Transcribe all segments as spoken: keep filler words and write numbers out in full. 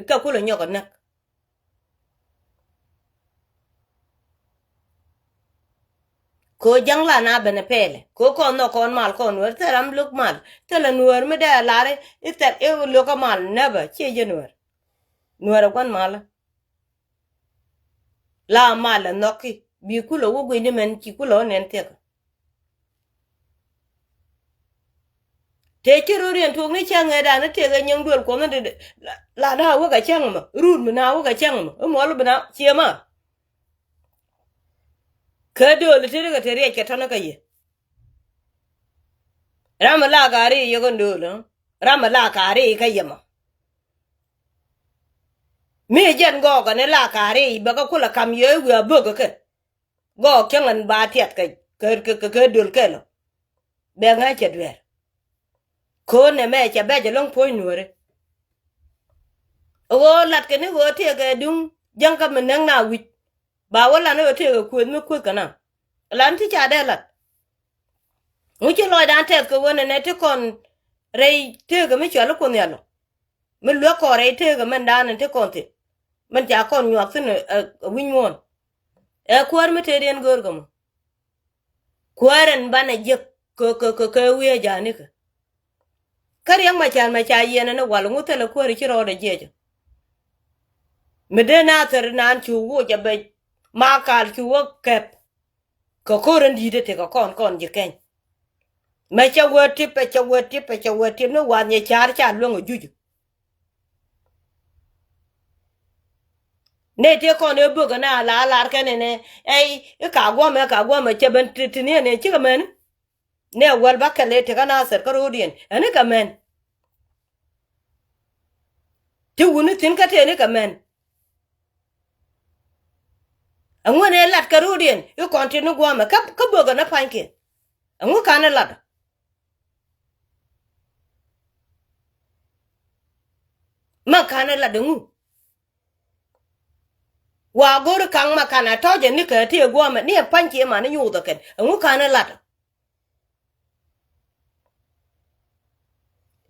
Kɛ kulɛ nyɔk ɛ näk. Kɛ ɣöö jäŋ la na ben ɛ pɛlɛ kɛ ɣöö kɔn nhɔk kɔn mal kɔn Nuäär thil ram lo̱k mal. Thilɛ Nuäär mi dee lar i̱ thil i̱ lo̱k kä mal nɛpɛ ciɛ jɛ Nuäär. Nuäär ɛ gua̱n malä. La mal ɛ nhɔki bi kulɛ wä gui̱ni mɛn ci kulɛ wä nɛn thiɛk. Tëë ci rot riɛn tuɔɔk ni cäŋ ɛ dan ni tëëk ɛ nyieŋ duel kuɔth ni dee la na wä kɛ cäŋ mɔ rut mi na wä kɛ cäŋ mɔ imuɔl bi na ciɛ ma. Kä dööl ti ri kɛ te riɛc kɛ tɔ̱nä kä yɛ. Ram mi la ka̱a̱ri yɛ kɛ dööl ram mi la ka̱a̱ri kä yɛ mɔ. Mi jɛn gɔɔkɛ ni la ka̱a̱ri bɛ kɛ kulɛ kam yɛ wi̱i̱ a bök kɛ kɛ. Gɔɔk cäŋ ɛn ba tiɛt kɛ kɛ kɛ döl kɛl ɔ. Bɛ ŋa̱c cɛ dueer. Ko̱n nɛ mɛ cɛ bɛc ɛlɔ̱ŋ puɔ̱ny Nuääri. Ɣöö lat kɛ ni ɣöö tëëkɛ duŋ jäŋ kä mi näk na wi̱c. Ba wä lan ɣöö tëëkɛ kuëth mi kuëth kɛ na. Lan ti ca dee lat. Ŋu ci lɔcdan tɛth kɛ ɣöö nɛnɛ ti kɔn rɛy tëëkɛ mi cual i̱ Kuoth Nhial ɔ. Mi luäk kɔn rɛy tëëkɛ mɛn da̱a̱n in te kɔn thi̱n. Mɛn ca kɔn nyuak thi̱n ɛ wi̱ny muɔ̱ɔ̱n. Ɛ kuäär mi tëëdiɛn göörkɛ mɔ. Kuäär ɛn banɛ jiäk kɛ kɛ kɛ kɛ wi̱i̱ ɛ ja̱a̱nikä. Kä Riɛk Macar mɛ ca yiɛn ɛn ɛ wal ŋu thilɛ kuäär ci rɔɔdɛ jiɛcä. Mi dee na thär naan cu woc ɛ bɛ ma kal cu wä kɛp. Kɛ ko̱r in di̱i̱t ɛ tekɛ kɔn kɔn ji̱ kɛny. Mɛ cɛ wee tip ɛ cɛ wee tip ɛ cɛ wee tip ni wath nyɛ ca̱r ca luäŋ ɛ juc. Nɛ tëë kɔn ëë bök ɛn a la lar kɛn ɛnɛ ɛy i̱ ka guɔmɛ ka guɔmɛ cɛ ben ti ti ni ɛnɛ cikɛ mɛn. Nɛ wäl ba kɛl ëë tekɛ na thɛr kä ro̱o̱diɛn ɛn i̱ kɛ mɛn. Ti wuni thi̱n kä tëë ni kɛ mɛn. Ɛŋu ɛn ëë lat kɛ ro̱o̱diɛn i̱ kɔn ti ni guɔmɛ kä kä bök ɛn ɛ pa̱nykiɛn. Ɛŋu ka̱n ɛ lat. Ma ka̱n ɛ lat ɛŋu. Wa go̱ri ka̱ŋ ma ka̱n a tɔ̱ jɛ ni kɛ ti ɛ guɔmɛ ni ɛ pa̱ny ci ɛ man ni nyuuth ɛ kɛn ɛŋu ka̱n ɛ lat.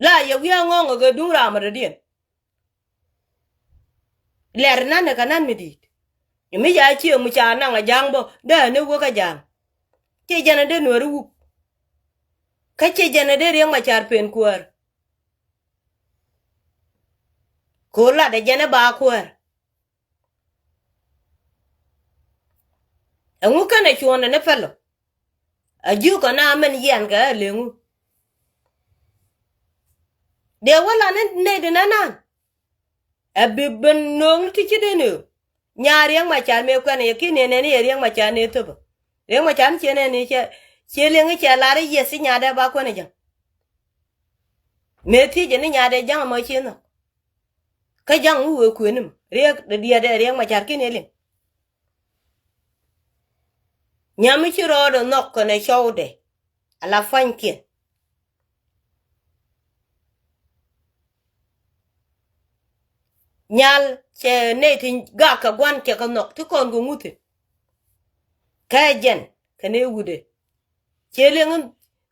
La yɛ wi̱i̱ a ŋɔ̱ŋ ɛ kɛ duŋ ram ɛ dɔ̱diɛn. Lɛr nan ɛ kɛ nan mi di̱i̱t. Mi ca cië mi ca naŋ a ja̱a̱ŋ bä dee ni wä kä ja̱a̱ŋ. Ci jɛn a dee Nuääri wup. Kä ci jɛn a dee Riɛk Macar pen kuäär. Ko̱ lat a jɛn a ba kuäär. Ɛŋu kɛn a cuɔ̱n a ni pɛl ɔ. A ji̱ kɔn a mɛn yian kɛ a leŋu. Dee wä la ni nɛy di na naan. Ɛ bi ben no̱o̱ŋ ni ti ci den ëë. Nya Riɛk Macar mëë kuɛn yɛ ki̱n yɛ nɛn yɛ Riɛk Macar ni thöpä. Riɛk Macar ni ciɛ nɛn yɛ ciɛ liŋ i̱ cɛ lar i̱ yɛth i̱ nyadɛ ba kuɛn i̱ ja̱ŋ. Mëë thiecɛ ni nyadɛ ja̱ŋ ɛmɔ ci nhɔk. Kä ja̱ŋ mi wëë kuëni mɔ Riɛk diɛɛdɛ Riɛk Macar ki̱n yɛ liŋ. Nyam mi ci rɔɔdɛ nhɔk kɛnɛ cɔwdɛ. Ala pua̱nykiɛn. Nyal cɛ nɛy ti gak kɛ gua̱n cɛ kɛ nhɔk ti kɔn kɛ ŋuthi. Kɛ jɛn kɛ nɛy wutdɛ. Ciɛ liŋ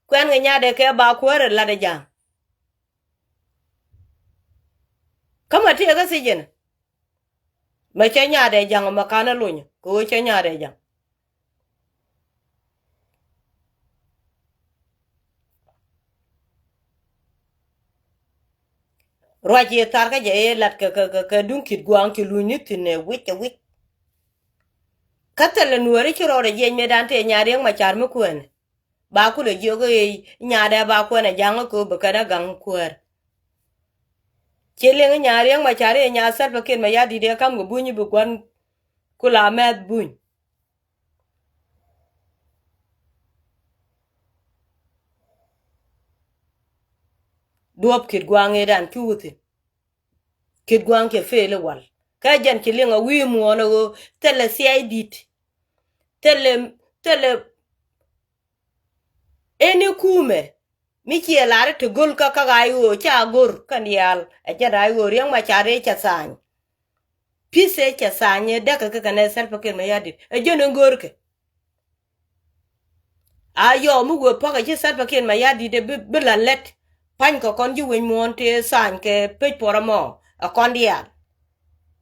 kuɛn kɛ nyadɛ kɛ ba kuäärɛ latdɛ ja̱a̱ŋ. Kä mɛ tëëkä thiec jɛn. Mɛ cä nyaatdɛ ja̱ŋ mɛ ka̱n ɛ lony kɛ ɣöö cä nyaatdɛ ja̱ŋ. Ruac yɛ thar kä jɛ yɛ lat kɛ kɛ kɛ duŋ ki̱t gua̱a̱ŋ ci luny ni thi̱n ɛ wi̱c ɛ wi̱c. Kä thilɛ Nuääri ci rɔɔdɛ jiɛc mëëdan tëë nyaat Riɛk Macar mi kuɛɛnɛ. Ba kulɛ jiök i̱ nyaatdɛ ba kuɛn ɛ ja̱ŋ kä bɛ kɛn ɛ gaŋ kuäär. Ci liŋ i̱ nyaat Riɛk Macar i̱ nyaat Salva Kiir Mayardit ɛ ka̱m kɛ buny i̱ bi gua̱n kula mɛth buny. Duɔ̱p ki̱t gua̱a̱ŋ ëëdan cu wä thi̱n. Ki̱t gua̱a̱ŋ cɛ pel i̱ wal kä jɛn ci liŋ a wi̱i̱ muɔ̱ɔ̱n a ɣöö thilɛ thia̱a̱c di̱t. Thilɛ thilɛ Ëni kumɛ mi ciɛ lar i̱ ti go̱l kä kä ɣaac ɣöö ca go̱r kɛn diaal ɛ jɛn ɣaac ɣöö Riɛk Macar ëë cɛ tha̱a̱ny. Pi̱th ëë cɛ tha̱a̱ny ëë däk kä kɛnɛ Salva Kiir Mayardit ɛ jɛn in go̱rkɛ. A yɔw mi wëë päk ɛ ci Salva Kiir Mayardit ɛ bi bi la lät pa̱ny kɛ kɔn ji̱ wec muɔ̱ɔ̱n tëë tha̱a̱ny kɛ pec puɔr ɛmɔ. Ɛ kɔn diaal.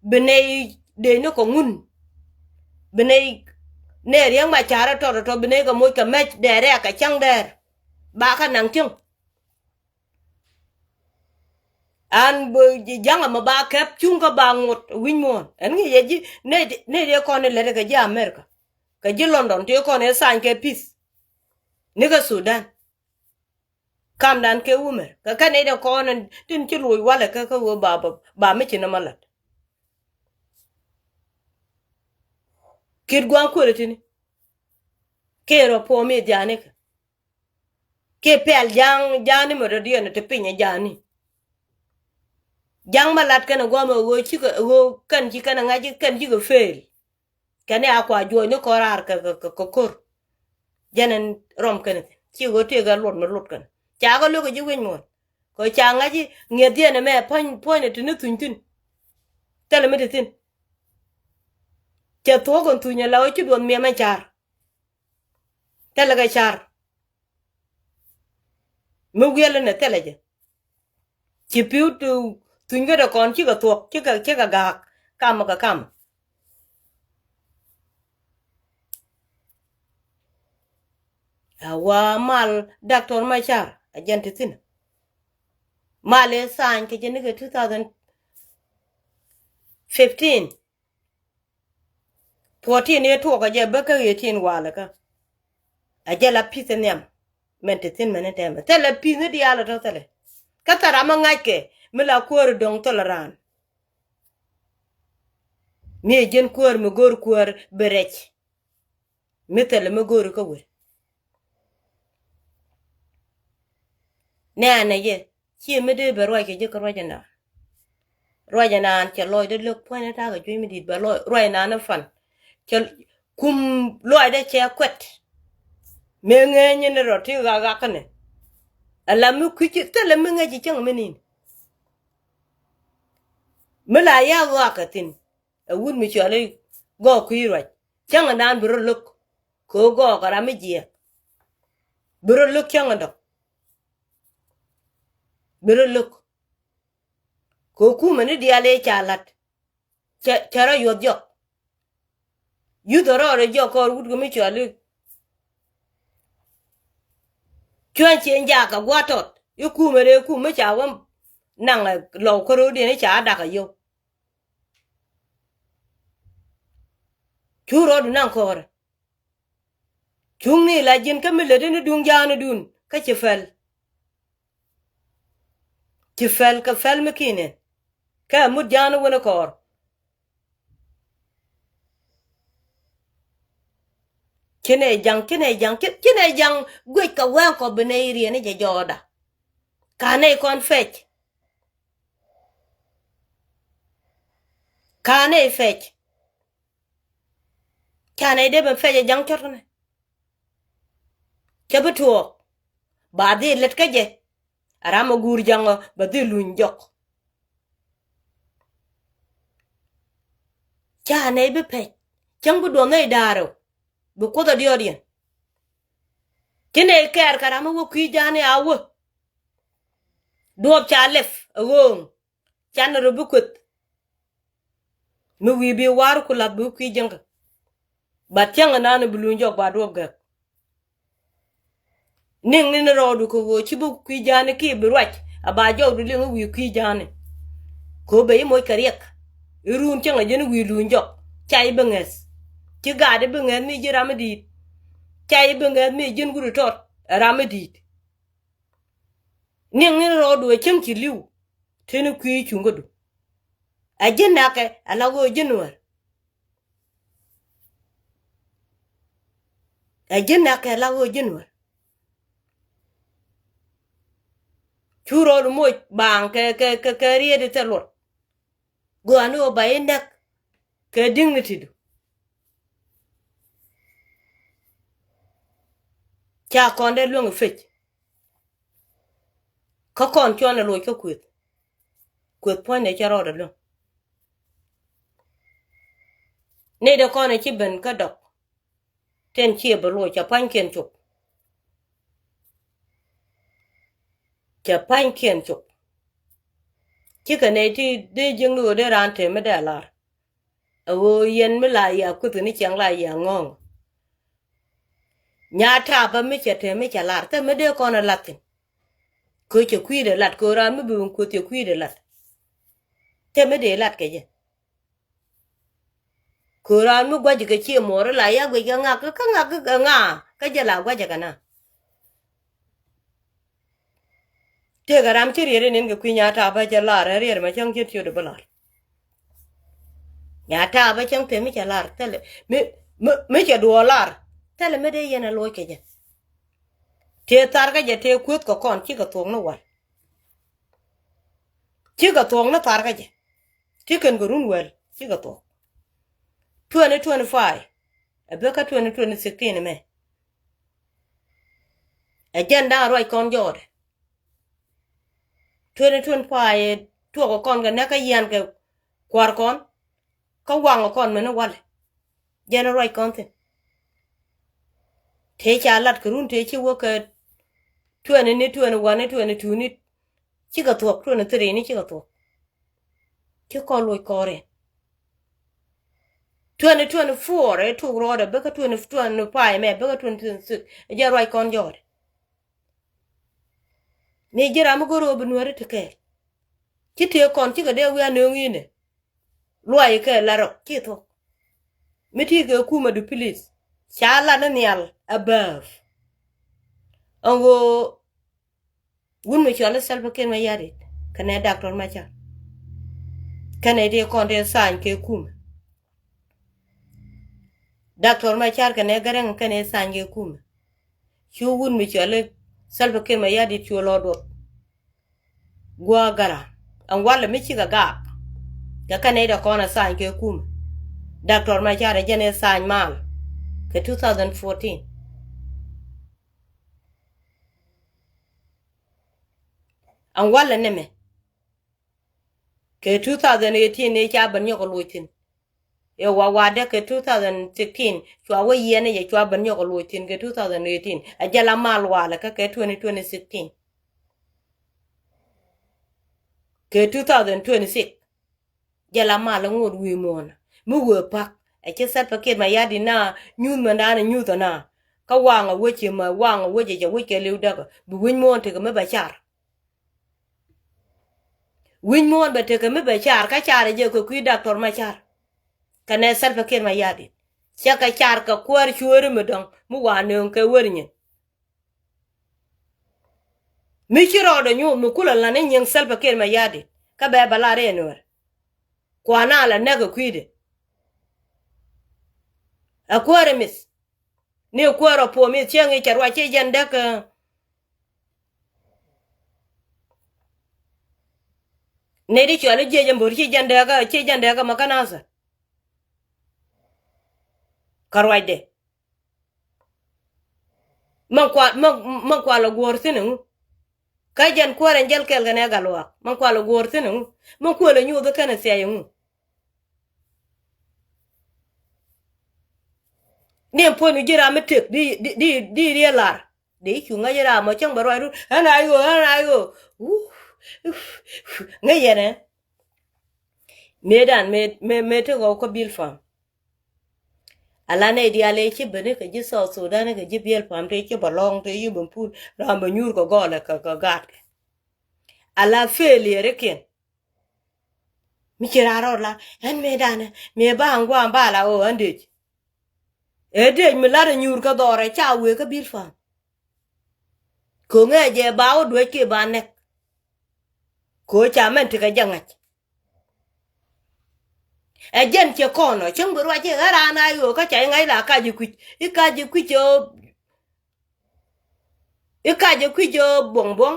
Bi nɛy dee ni kɛ ŋun. Bi nɛy, nɛy Riɛk Macar ɛ tɔt ɛ tɔt bi nɛy kɛ moc kɛ mɛc dɛɛrɛ kɛ cäŋ dɛɛr. Ba kɛ naŋ tiŋ. An bi ja̱ŋ ɛmɛ ba kɛp cuŋ kä ba ŋot wi̱c muɔ̱ɔ̱n. Ɛn ŋi̱i̱c ɛ ji̱ nɛy, nɛy dee kɔn ilɛt kɛ ji̱ America. Kɛ ji̱ London tëë kɔn ɛ sign kɛ peace. Ni kɛ Sudan. Kamdan kɛ wumɛ kɛ kɛn nɛy dee kɔn tin ci loc walɛ kä kä ɣöö ba ba ba mi ci nɔmɔ lat. Kit gua̱a̱ŋ kuël tini. Kɛ rɔ puɔ̱ɔ̱m i̱ dhianikɛ. Kiɛ pɛl ja̱a̱ŋ ja̱a̱ni mɛ dɔ̱diɛn ti piny ɛ ja̱a̱ni. Ja̱a̱ŋ mɛ lat kɛn ɛ gua̱a̱mɛ ɣöö cikɛ ɣöö kɛn ci kɛn ɛ ŋa̱c kɛn cikɛ fail. Kɛn ɛ a kua juɔc ni kɔn raar kɛ kɛ kɛ ko̱r. Jɛn ɛn rɔm kɛn ɛ thin ci ɣöö tëëkɛ luɔt mi luɔt kɛn. Ca kɛ lo̱k ɛ ji̱ wi̱c muɔ̱ɔ̱n. Kɛ ca ŋa̱c i̱ ŋi̱eth dhiɛn ɛmɛ puɔ̱ny puɔ̱ny ɛ ti ni thuny thi̱n. Thilɛ mi ti thi̱n. Cɛ thuɔ̱k ɛn thuny ɛ la ɣöö ci duɔth miɛmɛ car. Thilɛ kɛ car. Mi wiɛl inɛ thilɛ jɛ. Ci pi̱w thuny kädɛ kɔn cikɛ thuɔ̱k cikɛ cikɛ ga̱a̱k. Kam kɛ kam. A wa mal Doctor Machar a jɛn ti thi̱n. Mal ëë sign kɛ jɛ nikɛ two thousand fifteen. Fourteen i̱ tuɔɔk ɛ jɛ bä kä eighteen walɛ kä. Ɛ jɛ la peace nhiam. Mɛn te thi̱n mɛn in tɛmɛ thilɛ peace ni diaal ɛ tɔ̱ thilɛ. Kä thil ram mi ŋa̱ckɛ mi la kuäär dɔ̱ŋ thilɛ raan. Mi ɛ ji̱n kuäär mi go̱o̱r kuäär bi rɛc. Mi thilɛ mi go̱o̱ri kä wëë. Nɛɛnɛ yɛ ciɛ mi dee bɛ ruac kɛ ji̱ kä ruac ɛnan. Ruac ɛnan cɛ lɔcdɛ lök puɔ̱nydɛ ta̱a̱ kɛ juec mi di̱i̱t bɛ lɔc ruac ɛnan ni fan. Cɛ kum lɔcdɛ cɛ kuɛt. Mëë ŋeeny ni rɔ ti ɣak ɣak känɛ. Ala mi kui̱ci thilɛ mi ŋäc ji̱ cäŋ mi ni̱n. Mi la ya ɣɔak kɛ thi̱n. Ɛ wut mi cɔal i̱ gɔɔk kui̱ ruac cäŋ ɛnan bi rɔ lo̱k. Kɛ ɣöö gɔɔk ɛ ram mi jiɛɛk. Bi rɔ lo̱k cäŋ ɛdɔ̱k. Bi rɔ lo̱k. Kɛ ɣöö kumɛ ni diaal ëë ca la̱t. Cɛ cɛ rɔ yuɔth jɔk. Yuth ɛ rɔɔdɛ jɔk kɔɔr wut kɛ mi cɔal i̱ cuɛn ciëŋ jaak kɛ gua̱a̱t tɔt i̱ kumɛ rɛɛ kum mi ca wä naŋ ɛ lɔw kä ro̱o̱diɛn i̱ ca dak ɛ yio̱w. Cu rɔɔdu naŋ kɔɔrɛ. Cuŋni la ji̱n kä mi lät in i̱ duŋ ja̱a̱n idun kä ci pɛl. Ci pɛl kɛ pɛl mi ki̱n ɛn kä mut ja̱a̱n i̱ wen ikɔɔr. Ci nɛ ja̱ŋ ci nɛ ja̱ŋ ci nɛ ja̱ŋ guec kɛ wɛŋ kɔ bi nɛ iriɛn i̱ jɛ jɔɔda. Ka nɛ kɔn pɛc. Ka nɛ pɛc. Ca nɛy dee ben pɛc ɛ ja̱ŋ cɔt känɛ. Cä bi tuɔɔk ba dhil lät kä jɛ. A ram ɛ guur ja̱ŋ ɔ bɛ dhil luny jɔk. Ca nɛy bi pɛc cäŋ bi duɔth nɛy da̱a̱r ɔ bi kuoth ɛ diɔɔdiɛn. Ci nɛy kɛɛr kɛ ram ɛ wä kui̱ ja̱a̱ni a wä. Duɔɔp ca lɛp ɛ ɣööŋ. Canɛ rɔ bi kueth. Mi wi̱i̱ bi war ku lath bi kui̱ jäŋkä. Ba tiɛŋ ɛnan bi luny jɔk ba duɔp gɛk. Niŋ ni ni rɔɔdu kɛ ɣöö ci bi kui̱ ja̱a̱ni kiɛ bi ruac a ba jɔkdu liŋ i̱ wi̱i̱ kui̱ ja̱a̱ni. Kɛ ɣöö ben i̱ moc kɛ riɛk i̱ ruun cäŋ ɛ ji̱n i̱ wi̱i̱ luny jɔk. Ca i̱ bi ŋäth ci gaat i̱ bi ŋäth mi ji̱ ram i̱ di̱i̱t. Ca i̱ bi ŋäth mi ji̱n wut i̱ tɔt ɛ ram i̱ di̱i̱t. Niŋ ni rɔɔdu ɛ cäŋ ci li̱w. Tëë ni kui̱ cuŋkädu. Ɛ ji̱n nakɛ ɛ la ɣöö ji̱n nuäär. Ɛ ji̱n nakɛ ɛ la ɣöö ji̱n nuäär. Cu rɔɔdu moc baaŋ kɛ kɛ kɛ kɛ riet i̱ thil luɔt. Gɔaa ni ɣöö ba i̱ näk kɛ dignity du. Ca kɔn dee luäŋ i̱ pec. Kä kɔn cuɔn ɛ loc kä kuëth. Kuëth puɔ̱nydɛ cɛ rɔɔdɛ luäŋ. Nɛy dee kɔn ɛ ci ben kä dɔk. Tin ciɛ bi loc cɛ pa̱nykiɛn cop. Cɛ pa̱nykiɛn cop. Cikɛ nɛy ti dee jiäkni ɣöö dee raan tëë mi dee lar. Ɛ ɣöö yɛn mi la yia kueth ni ciaŋ la yia ŋɔ̱ɔ̱ŋ. Nyaatapä mi cɛ tëë mi cɛ lar thil mi dee kɔn ɛ lat thi̱n. Kɛ cɛ kui̱dɛ lat kɛ ɣöö raan mi bi wun kueth cɛ kui̱dɛ lat. Thil mi dee lat kɛ jɛ. Kɛ raan mi gua̱cä kɛ cië muɔɔr ila ya guic kɛ ŋak kä ŋak kä ŋa kä jɛ la gua̱cä kɛ na. Tëëkɛ ram ci riet in in kɛ kui̱ Nyaatapä cɛ lar ɛ riet mɛ cäŋ ci tiöt bi lar. Nyaatapä cäŋ tëë mi cɛ lar thilɛ mi mi cɛ duɔɔr lar thilɛ mi dee yɛn ɛ loc kɛ jɛ. Tëë thar kä jɛ tëë kueth kɛ kɔn cikɛ thuɔk ni wal. Cikɛ thuɔk ni thar kä jɛ. Ti kɛn kɛ run wäl cikɛ thuɔk. Twenty twenty-five ɛ bä kä twenty twenty-six mɛ. Ɛ jɛn da̱a̱n ruac kɔn jɔɔdɛ. Twenty twenty-five ɛ tuɔk kɔn kɛ nɛk kä yian kɛ kua̱r kɔn. Kä waŋ kɔn mɛn walɛ. Jɛn ruac kɔn thi̱n. Tëë ca lat kɛ run tëë ci wä kɛ twenty ni twenty-one ni twenty-two ni. Cikɛ thuɔk twenty-three ni cikɛ thuɔk. Ci kɔn loc kɔɔr in. Twenty twenty-four ɛ tuk rɔɔdɛ bäkä twenty twenty-five mɛ bäkä twenty twenty-six ɛ jɛ ruac kɔn jɔɔdɛ. Ni ji̱ ram mi go̱r ɣöö bi nuääri ti kɛɛl. Ci tëë kɔn cikɛ dee wi̱i̱ a nööŋ inɛ. Luaac kɛ la rɔ ci thuɔ̱k. Mi ti kɛ kumɛ du pilis ca lat ni nhial above. Ɛn ɣöö wun mi cɔal i̱ Salva Kiir Mayardit kɛnɛ Doctor Machar. Kɛnɛ ti kɔn ti tha̱a̱ny kɛ kumɛ. Doctor Machar kɛnɛ Gɛrɛŋ kɛnɛ tha̱a̱ny kɛ kumɛ. Cu wun mi cɔal i̱ Salva Kiir Mayardit cu lɔ duɔth. Gua̱a̱ gɛra ɛn walɛ mi cikɛ gaak. Kɛ kɛnɛ idɛ kɔn ɛ tha̱a̱ny kɛ kumɛ. Doctor Machar ɛ jɛn ɛ tha̱a̱ny mal kɛ two thousand fourteen. Ɛn walɛ nɛmɛ kɛ two thousand eighteen ni ca ben nyɔk ɛ loc thi̱n. Ɛ wa wadɛ kɛ two thousand sixteen cua wä yiɛn ni yɛ cua ben nyɔk ɛ loc thi̱n kɛ two thousand eighteen. Ɛ jɛ la mal walɛ kä kɛ twenty twenty-sixteen. Kɛ two thousand twenty-six jɛ la mal ŋot wi̱i̱ muɔ̱ɔ̱n mi wee pa̱k. Ɛ ci Salva Kiir Mayardit na nyuth mɛn da̱a̱n nyuth ɛna. Kä waŋ ɛ wec ci ma waŋ ɛ wec ɛ cɛ wec kɛ li̱w däkä bi wi̱c muɔ̱ɔ̱n tekɛ mi bɛ car. Wi̱c muɔ̱ɔ̱n bɛ tekɛ mi bɛ car kä car ɛ jɛ kɛ kui̱ Doctor Machar. Kɛnɛ Salva Kiir Mayardit cɛ kɛ car kɛ kuäär cueeri mi dɔ̱ŋ mi wa nööŋ kɛ wer nyin. Mi ci rɔɔdɛ nyuuth mi kulɛ lan i̱ nyiŋ Salva Kiir Mayardit kä bɛ bɛ lar i̱ ɛ nuɛr. Kuan a la näk ɛ kui̱dɛ. Ɛ kuäär ɛ mith ni kuäär ɛ puɔ mith cieŋ i̱ cɛ ruac ci jɛn däk. Nɛy di cual i̱ jiɛc ɛmbor ci jɛn däk ci jɛn däk ɛ ma kä nathɛ. Kä ruacdɛ. Mɛn kual mɛn mɛn kual ɛ guɔ̱ɔ̱r thi̱n ɛŋu? Kä jɛn kuäär ɛn jäl kɛl kɛnɛ gal luaak mɛn kual ɛ guɔ̱ɔ̱r thi̱n ɛŋu? Mɛn kuäär ɛ nyuuth ɛ kɛn ɛ thiac ɛŋu? Ni ɛn puɔ̱ny ji̱ ram mi tëk di di di di riee lar. Dee cu ŋäc ram mɔ cäŋ bɛ ruac rut ɛn a yo ɛn a yo. Ŋäc yɛn ɛ. Mëëdan mëë mëë mëë ti ɣɔw kä Bilpam. Ala nɛy diaal ëë ci beni kɛ ji̱ South Sudan kɛ ji̱ Bilpam tëë ci bɛ lɔ̱ŋ tëë ci bɛ pur ram bɛ nyuur kɛ gɔɔlɛ kɛ kɛ gaatkɛ. Ala failure kiɛn. Mi ci raa rɔɔd la ɛn mëëdan ɛ mëë ba ɛn gua̱a̱m ba la ɣöö ɛn dec. Ëë dec mi lat ɛ nyuur kɛ dhɔrɛ ca wëë kä Bilpam. Ko̱ŋɛ jɛ ba wä duec kiɛ ba nɛk. Ko̱ ca mɛn tekɛ jɛ ŋa̱c. Ɛ jɛn cɛ kɔn ɔ cäŋ bi ruac cɛ ɣän raan a yo̱o̱ kä ca i̱ ŋa̱c la kac i̱ kui̱c i̱ kac i̱ kui̱c ɔ. I̱ kac i̱ kui̱c ɔ buɔ̱ŋ buɔ̱ŋ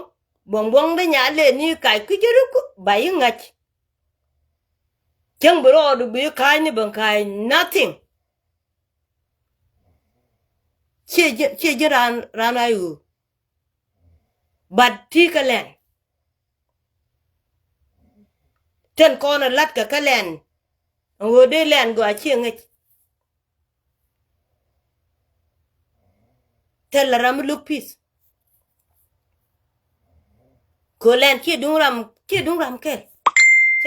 buɔ̱ŋ buɔ̱ŋ di nya lëë ni kac kui̱c i̱ rik ba i̱ ŋa̱c. Cäŋ bi rɔɔdu bi i̱ ka̱a̱c ni ben ka̱a̱c nothing. Ciɛ ji̱ ciɛ ji̱ raan raan a yo̱o̱. But ti kä lɛn. Tɛn kɔn ɛ la̱t kɛ kä lɛn. Ɛn ɣöö dee lɛn gɔaa ciɛ ŋäc. Thil la ram mi lo̱k peace. Kö lɛn ciɛ duŋ ram ciɛ duŋ ram kɛl.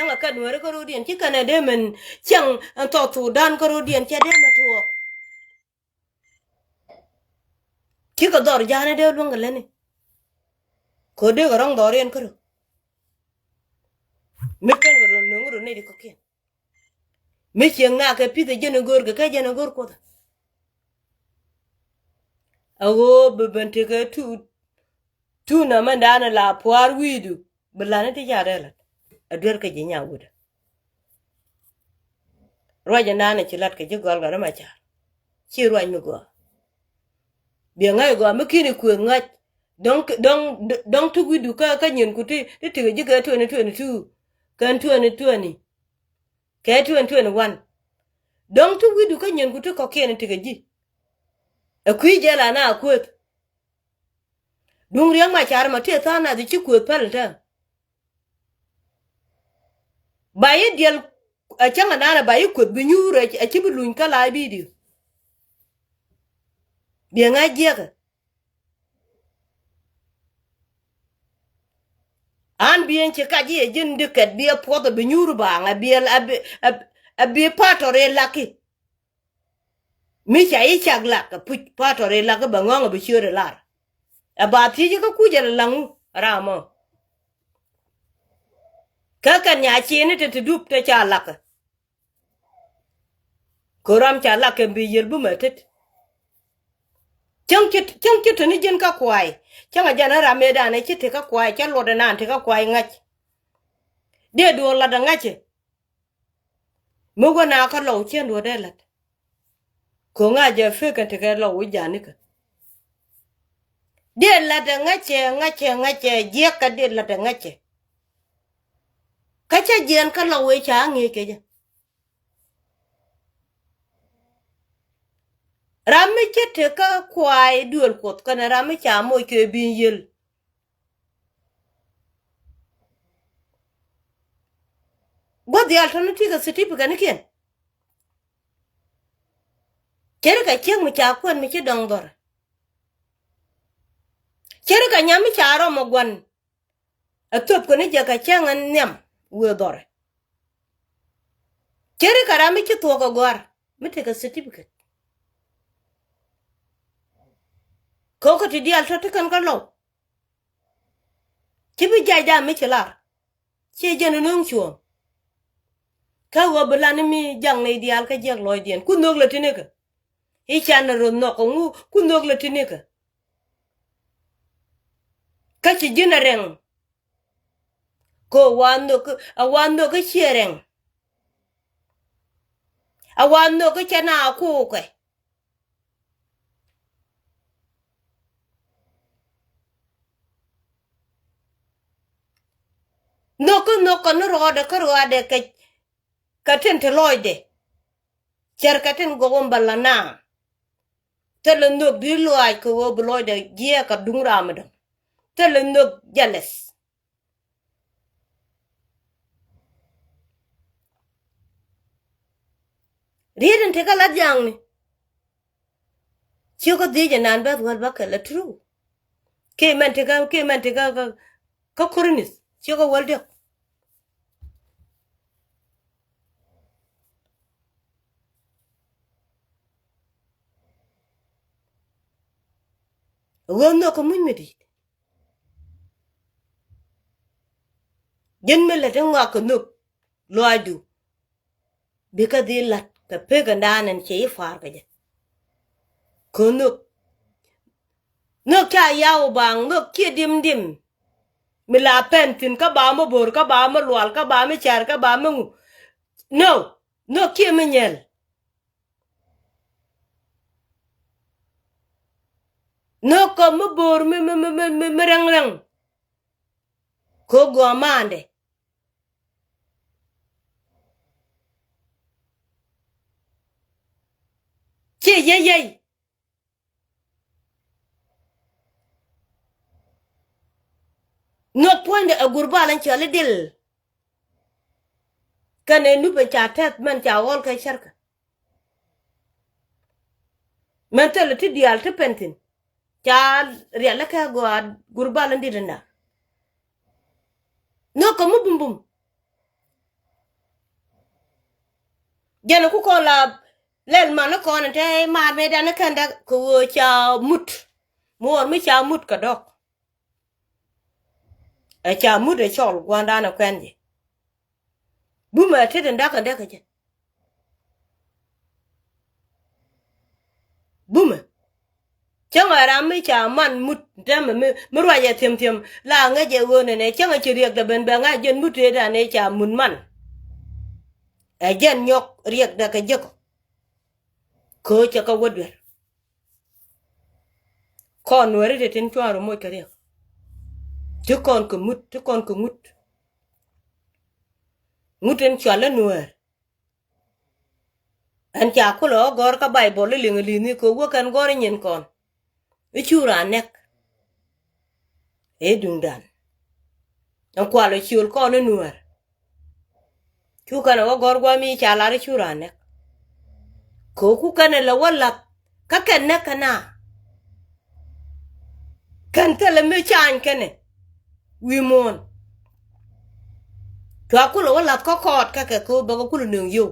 Cäŋ a kɛ Nuääri kärɔ̱diɛn, ci kɛn ɛ dee mɛn cäŋ ɛn South Sudan kärɔ̱diɛn, cɛ dee mɛ tuɔɔk. Cikɛ dhɔr ja̱a̱n ɛ dee luäŋ kɛ lätni. Kɛ dee kɛ rɔ̱ŋ dhɔriɛn kärɔ̱. Mi kɛn kɛ rɔ nöŋ rɔ nɛy di kɔ̱kiɛn. Mi cieŋ na kɛ pi̱th ɛ jɛn ɛ go̱o̱r kɛ kɛ jɛn ɛ go̱o̱r Kuoth. A ɣöö bi ben tekɛ tu, tu na mɛn da̱a̱n ɛ la pua̱a̱r wi̱i̱du. Bi la̱t ni ti ca rɛl lat a duer kä ji̱ Nyaŋ wutdä. Ruac ɛnan ɛ ci lat kɛ ji̱ gɔl kɛ ri ma car. Ci ruac mi gɔaa. Biɛ ŋa̱c gɔaa mi ki̱n i̱ kuëth ŋa̱c. Dɔ̱ŋ, dɔ̱ŋ, dɔ̱ŋ ti wi̱cdu kä, kä nyin ku ti, ti tekɛ ji̱ kɛ twenty twenty two. Kɛn twenty twenty. Kɛ twenty twenty one. Dɔ̱ŋ ti wi̱cdu kä nyin ku ti kɔ̱kiɛn i̱ tekɛ ji̱. Ɛ kui̱ jɛ la na a kuëth. Duŋ Riɛk Macar ma tëë tha̱a̱ŋ nath ci kuëth päl tä. Ba yi diɛl a cäŋ a naan a ba yi kuëth bi nyuur a ci bi luny kä la bidio. Biɛ ŋa̱c jiɛkä. An bi ɛn ci kac i̱ ɛ ji̱n di kɛt bi ɛ puɔth ɛ bi nyuur baaŋ ɛ bi ɛ, ɛ bi, ɛ bi patɔr ɛ laki. Mi ca i̱ cak lak ɛ puc patɔr ɛ laki bɛ ŋɔ̱ŋ ɛ bi ciöör ɛ lar. Ɛ ba thiec kä kuc ɛ laŋu ram ɔ. Kä kɛn nya cieni te ti dup te ca lak ɛ. Kɛ ram ca lak kɛn bi yiël bumɛ tet. Cäŋ ci, cäŋ ci te ni ji̱n kä kuay. Cäŋ a jɛn ram mëëdan ɛ ci te kä kuay, cä luɔt ɛnan te kä kuay ŋa̱c. Dee duɔl lat ɛ ŋa̱cɛ. Mi wä na kä lɔw cien duɔt dee lat. Ko̱ŋa jɛ fek kɛn tekɛ lɔw wi̱c janikä. Dee lat ɛ ŋäcɛ, ŋäcɛ, ŋäcɛ, jiɛk kä dee lat ɛ ŋäcɛ. Kä cä jiɛn kä lɔw wi̱c ca ŋi̱i̱c kɛ jɛ. Ram mi cä tekä kuay duël Kuɔth kɛnɛ ram mi ca moc kɛ bi̱i̱n yiël. Gua̱th diaal tɔ̱ni ti kɛ certificate nikiɛn. Ceri kɛ cieŋ mi ca kuɛn mi ci dɔŋ dhɔr. Ceri kɛ nyam mi ca rɔm ɔ gua̱n. Ɛ thop kɛ ni jɛ kɛ cieŋ ɛn nhiam wëë dhɔr. Ceri kɛ ram mi ci thuɔk ɛ gɔ̱a̱r mi tekɛ certificate. Kɛ ɣöö kä ti diaal tɔ̱ ti kɛn kä lɔw. Ci bi jac da mi ci lar. Ciɛ jɛn ɛ no̱o̱ŋ cuɔ̱ɔ̱ŋ. Kä ɣöö bi lan mi jaŋ nɛy diaal kä jiäk lɔcdiɛn ku nhök lɛ tinikä. I̱ can ɛ ro̱th nhɔk ɛ ŋu ku nhök lɛ tinikä. Kä ci ji̱n ɛ rɛŋ. Kɛ ɣöö wa nhök, ɛ wa nhök kä ciɛ rɛŋ. Ɛ wa nhök kä cɛ na kukɛ. Nhök kä nhök kɛ ni rɔɔdɛ kä rɔɔdɛ kɛ, kɛ tin ti lɔcdɛ. Cär kɛ tin gɔw in bä la na. Thilɛ nhök di lɔaac kɛ ɣöö bi lɔcdɛ jiɛɛk kɛ duŋ ram mi dɔ̱ŋ. Thilɛ nhök jealous. Riet in ti kä lat jaŋni. Ciökä dhiec ɛnan beth wäl bä kɛ la true. Kiɛ mɛn ti kä, kiɛ mɛn ti kä, kä, kä Korinth ciökä wäl diɔk. Ɣöö nhök kä muc mi di̱i̱t. Ji̱n mi lät in ŋɔak kɛ nhök lɔaacdu. Bikɛ dhil la̱t kɛ pek ɛn da̱a̱n ɛn cɛ i̱ pa̱a̱r kɛ jɛ. Kɛ nhök. Nhök ca yaw baŋ, nhök ciɛ dim dim. Mi la pɛn thi̱n kä ba mi bo̱r, kä ba mi lual, kä ba mi car, kä ba mi ŋu. No, nhök ciɛ mi nyɛl. Nhök kɔ mi bo̱o̱r mi, mi, mi, mi, mi, mi rɛŋ rɛŋ. Kɛ gɔaa maandɛ. Ciɛ yey yey. Nhök puɔ̱nydɛ ɛ gurbal in cɔal i̱ dil. Kɛnɛ nup in ca tɛth mɛn ca ɣɔl kɛ cärkä. Mɛn thilɛ ti diaal ti pɛn thi̱n. Ca rialikä gɔaa gurbal in dit in da. Nhök kɛ mi bumbum. Jɛn ku kɔn la lɛl man ni kɔn in te maar mëë dan ni kɛn däk kɛ ɣöö ca mut. Muɔɔr mi ca mut kɛ dɔk. Ɛ ca mut ɛ cɔl gua̱ndan ɛ kuɛn jɛ. Bumɛ tet in da̱k in däk kɛ jɛ. Bumɛ. Cäŋɛ ram mi ca man mut tɛmɛ mi, mi ruacɛ thiäm thiäm la ŋäcɛ ɣöö nɛnɛ cäŋɛ ci riɛk dɛ ben bɛ ŋa̱c jɛn mut tëëdan ëë ca mut man. Ɛ jɛn nyɔk riɛk dɛ kɛ jek. Köö cɛ kɛ wä duer. Kɔn nuɛri ti tin cuarɛ moc kɛ riɛk. Ti kɔn kɛ mut, ti kɔn kɛ ŋut. Ŋut in cual i̱ nuɛɛr. Ɛn ca kulɛ ɣä gɔ̱r kä Baibol i̱ liŋ i̱ li̱ni kɛ wä kɛn gɔ̱r i̱ nyin kɔn i̱ cu raan nɛk. I̱ duŋdan ɛn kual ɛ ciöl kɔn i̱ nuɛɛr. Cu kɛn ɛ wä gɔ̱r gua̱a̱ mi ca lar i̱ cu raan nɛk. Kɛ ku kɛn ɛ lɛ wä lath kä kɛn nɛk kɛ na. Kɛn thilɛ mi cany kɛnɛ wi̱i̱ muɔ̱ɔ̱n. Cua kulɛ wä lath kä kɔɔt kä kɛ kɛ wä bä kɛ kulɛ nöŋ yio̱w.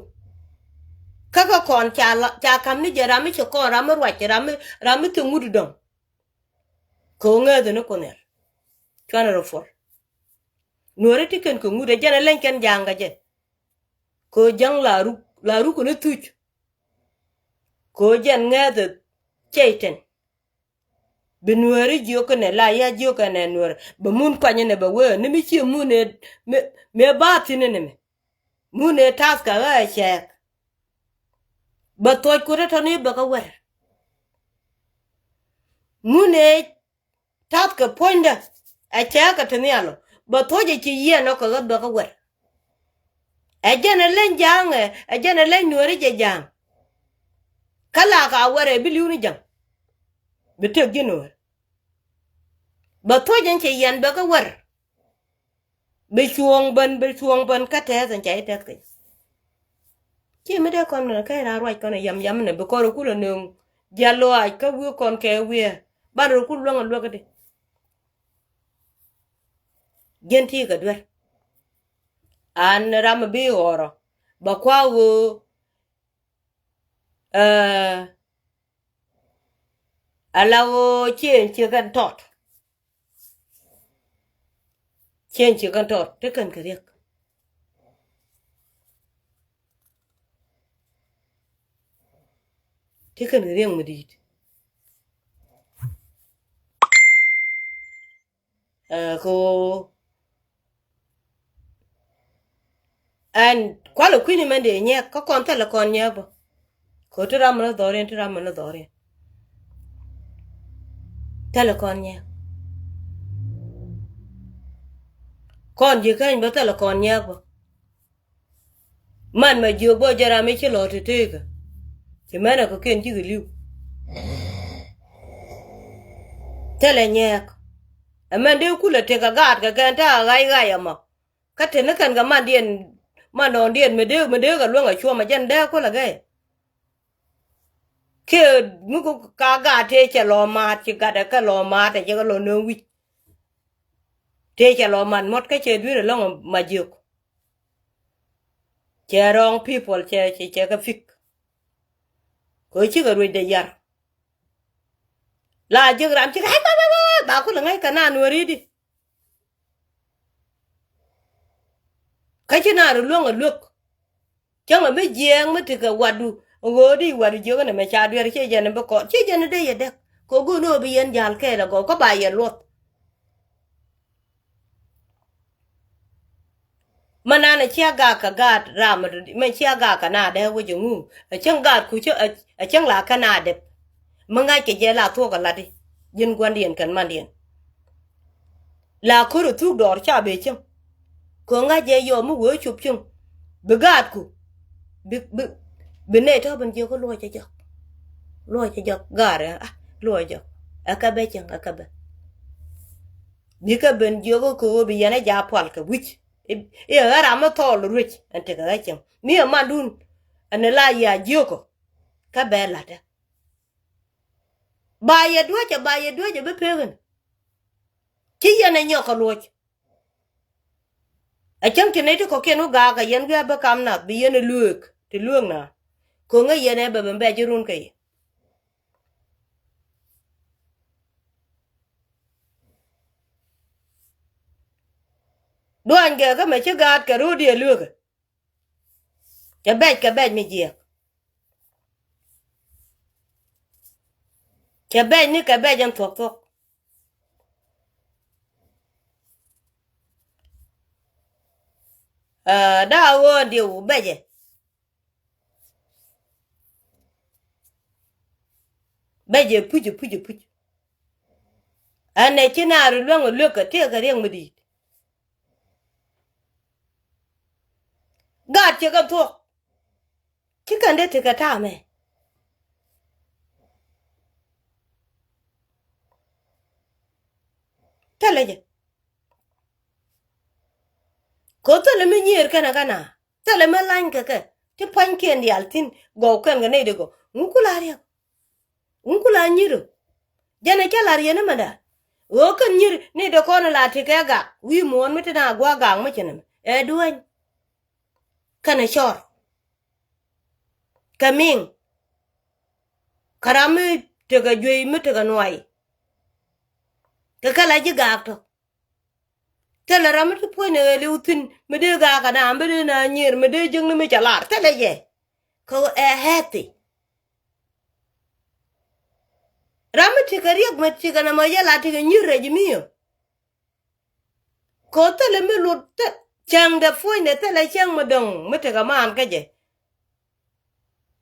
Kä kɛ kɔn ca la, ca ka̱m ni jɛ ram mi ci kɔn ram mi ruac ram mi, ram mi thiäŋ ŋut dɔ̱ŋ. Kɛ wä ŋääth ni kun nhial. Cuanɛ rɔ puɔl. Nuɔ̱ɔ̱ri ti kɛn kɛ ŋut ɛ jɛn ɛ leny kɛn ja̱a̱ŋ kɛ jɛ. Kɛ wä jäŋ la ruk, la ruk ni thuc. Kɛ wä jɛn ŋääth ɛ cɛy tɛn. Bi nueeri jiök kɛ nɛ la ya jiök kɛ nɛ nueeri bɛ mun kuany nɛ bɛ wee ni mi cie mun ëë mi, mi ɛ bath thi̱n ni mi. Mun ëë tath kɛ ɣä ɛ cɛɛk. Bɛ thuɔc kut ɛ tɔ̱ni bɛ kɛ wɛr. Mun ëë tath kɛ puɔ̱nydä ɛ cɛɛk kɛ te nhial ɔ bɛ thuɔc ɛ ci yiɛn ɔ kɛ ɣä bɛ kɛ wɛr. Ɛ jɛn ɛ leny ja̱a̱ŋ ɛ, ɛ jɛn ɛ leny nueeri jɛ ja̱a̱ŋ. Kä la ka wɛr ɛ bi li̱w ni ja̱ŋ. Bi tëk ji̱ nueer. Bɛ thuɔ̱c in cɛ yɛn bɛ kä wär. Bi cuɔ̱ɔ̱ŋ bän, bi cuɔ̱ɔ̱ŋ bän kä tɛth in cɛ i̱ tɛth kɛ. Ci mi dee kɔn kɛ ra ruac kɔn yam yam ni bi kɔn kulɛ nöŋ. Jial luaac kä wi̱i̱ kɔn kɛ wi̱i̱. Ban rɔ kul luäŋ a luäk di. Jiɛn ti kɛ duer. An ram bi ɣɔrɔ. Bɛ kua ɣöö. Ɛɛ. Ala ɣöö cieŋ ci kɛn tɔt. Cieŋ ci kɛn tɔt ti kɛn kɛ riɛk. Ti kɛn kɛ riɛk mi di̱i̱t. Ɛɛ, kɛ ɣöö ɛn kualɛ kui̱ni mɛn dee nyɛɛk kä kɔn thilɛ kɔn nyɛɛk bä. Kɛ ɣöö ti ram mi ni dhɔriɛn, ti ram mi ni dhɔriɛn. Thilɛ kɔn nyɛɛk. Kɔn ji̱ keny bä thilɛ kɔn nyɛɛk bä. Man ma jiök bä jɛ ram mi ci lɔ̱ɔ̱t ti teekä. Ci mɛn ɛ kɔ̱kiɛn cikɛ li̱w. Thilɛ nyɛɛk. Ɛ mɛn dee kulɛ tekɛ gaat kɛ kɛn ta̱a̱ ɣa̱c ɣa̱c ɛmɔ. Kä te ni kɛn kɛ mandiɛn, mandɔɔŋdiɛn mi dee, mi dee kɛ luäŋ ɛ cuɔ̱m ɛ jɛn dee kulɛ gɛy. Kiɛ mi ku ka gaat tëë cɛ lɔ maat, ci gatdɛ kɛ lɔ maat ɛ cɛ kɛ lɔ nööŋ wi̱c. Tëë cɛ lɔ mat muɔ̱t kä cɛ dui̱r ɛlɔ̱ŋ ma jiök. Cɛ wrong people cɛ, cɛ, cɛ kɛ pick. Kɛ cikɛ ruecdɛ yar. La jiök ram cikɛ ba, ba, ba, ba, ba kulɛ ŋa̱c kɛ naan wä ri̱t i̱. Kä ci naan ri luäŋ ɛ luäk. Cäŋ ɛ mi jiɛɛŋ mi tekɛ watdu. Ɣöö di watdu jiök ɛn ɛmɛ ca duer ci jɛn bi kɔn ci jɛn dee yɛ däk. Kɛ go̱o̱n ɣöö bi yɛn ja̱l kɛɛl ɛ gɔw kä ba yɛ luɔth. Mɛ nan ɛ cia gak kɛ gaat ram mɛ cia gak kɛ na dee wec ɛŋu. Ɛ cäŋ gaat ku cä ɛ cäŋ la kɛ na dep. Mi ŋa̱ckɛ jɛ la thuɔ̱k ɛ latdi. Ji̱n gua̱ndiɛn kɛn mandiɛn. La ko̱r ɛ thuk dɔɔr ca bee cieŋ. Kɛ ŋa̱c jɛ yɔm mi wee cop cieŋ. Bi gaatku. Bi, bi, bi nɛy tɔ̱ ben jiök kä luɔcɛ jɔk. Luɔcɛ jɔk gaarɛ, ah, luɔcɛ jɔk. Ɛ kɛ bɛ cieŋ, ɛ kɛ bɛ. Bikɛ ben jiök kä kɛ ɣöö bi yɛn ɛ ja̱ pual kɛ wi̱c. I̱, i̱ ɛ ɣän ram mi thɔɔl ruec ɛn tekɛ ɣä cieŋ. Mi ɛ mandun. Ɛn ɛ la yia jiök ɔ. Kä bɛ la̱tdä. Ba yɛ duäcä, ba yɛ duäcä bi pek in. Ci yɛn ɛ nyɔk kɛ luɔc. Ɛ cäŋ ti nɛy ti kɔ̱kiɛn wä gaak ɛ yɛn wiaa bi kam nath bi yɛn ɛ lueek. ti lueek na. Ko̱ŋä yɛn ɛ bɛ ben bɛ ji̱ run kɛ yɛ. Duany kɛ kä mɛ ci gaat kɛ ro̱o̱diɛ lueekä. Cɛ bɛc kɛ bɛc mi jiɛk. Cɛ bɛc ni kɛ bɛc ɛn thuɔ̱k thuɔ̱k. Aa, daa ɣöö diw bɛcɛ. Bɛcɛ puc puc puc. Ɛn ɛ ci naar luäŋ luekä tëëkɛ riɛk mi di̱i̱t. Gaat cɛ kɛ thuɔ̱k. Ci kɛn dee tekɛ ta̱a̱mɛ. Thilɛ jɛ. Ko̱ thilɛ mi nyier kɛnɛ kɛn a thilɛ mi lany kɛ kɛ ti pua̱nykiɛn diaal thi̱n gɔw kɛn kɛ nɛy dee gɔw ŋu ku la riɛk. Ŋu ku la nyir ɔ. Jɛn ɛ cä lar yɛn ɛmɛnda. Ɣöö kɛn nyir ni dee kɔn la ti kɛ gak wi̱i̱ muɔ̱ɔ̱n mi ti na gua̱a̱k gak mi ci nɛmɛ ɛ duäny. Kɛnɛ cɔr kɛ miŋ. Kɛ ram mi tekɛ juey mi tekɛ nuay. Kɛ kɛ la ji̱ gak tɔ. Thilɛ ram mi ti puɔ̱ny ni ɣɛɛliw thi̱n mi dee gak kɛ na mi dee na nyier mi dee jiäkni mi cɛ lar thilɛ jɛ. Kɛ ɛ healthy. Ram mi tekɛ riɛk mi tekɛ nɔmɔ yɛ la tekɛ nyier rɛc mi ɔ. Ko̱ thilɛ mi lut thil cäŋdɛ puɔ̱nydɛ thilɛ cäŋ mi dɔ̱ŋ mi tekɛ maan kä jɛ.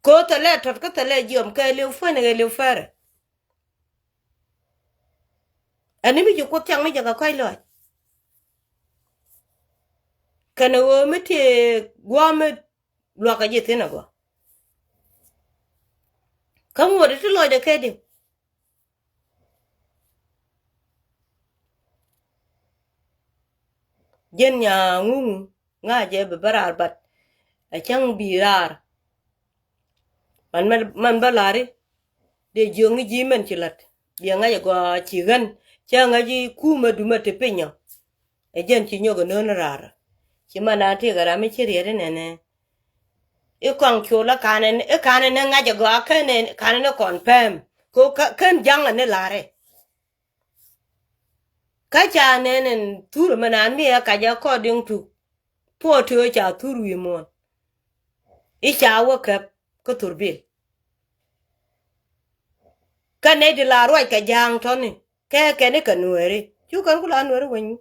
Ko̱ thilɛ tɔt kä thilɛ jiɔm kɛ liw puɔ̱nydɛ kɛ liw fɛrɛ. Ɛn ni mi ci Kuoth cak mi jɛ kɛ kɔ̱c lɔc. Kɛnɛ ɣöö mi tëë gua̱a̱ mi luakä ji̱ thi̱n agɔa. Kä ŋuɔ̱t ti lɔcdɛ kɛ di̱. Ji̱n nyaa ŋuŋu ŋa̱cɛ bi bä raar bat. A cäŋ bi raar. Man, man, man bä la̱ri. Dee jiökni ji̱ mɛn ci la̱t. Biɛ ŋa̱c agɔaa ci ɣän. Cä ŋa̱c i̱ kumä dumä ti piny ɔ. Ɛ jɛn ci nyɔk ɛ nööni raar. Ci man a tëëkɛ ram mi ci riɛt inɛnɛ. I̱ kɔaŋ col a kanɛ ni, i̱ kanɛ ni ŋa̱c agɔaa kɛn, kanɛ ni kɔn pɛm. Ko kä-, kän jaŋ a ni la̱rɛ. Kä ca nɛn ɛn thur mɛ naan mi ɛ kac according to puɔ ti ɣöö ca thur wi̱i̱ muɔ̱ɔ̱n. I̱ ca wä käp kä thur bil. Kä nɛy ti la ruac kɛ ja̱a̱ŋ tɔ̱ni kɛ kɛn i̱ kɛ nueeri cu kɛn ku la nueeri weny.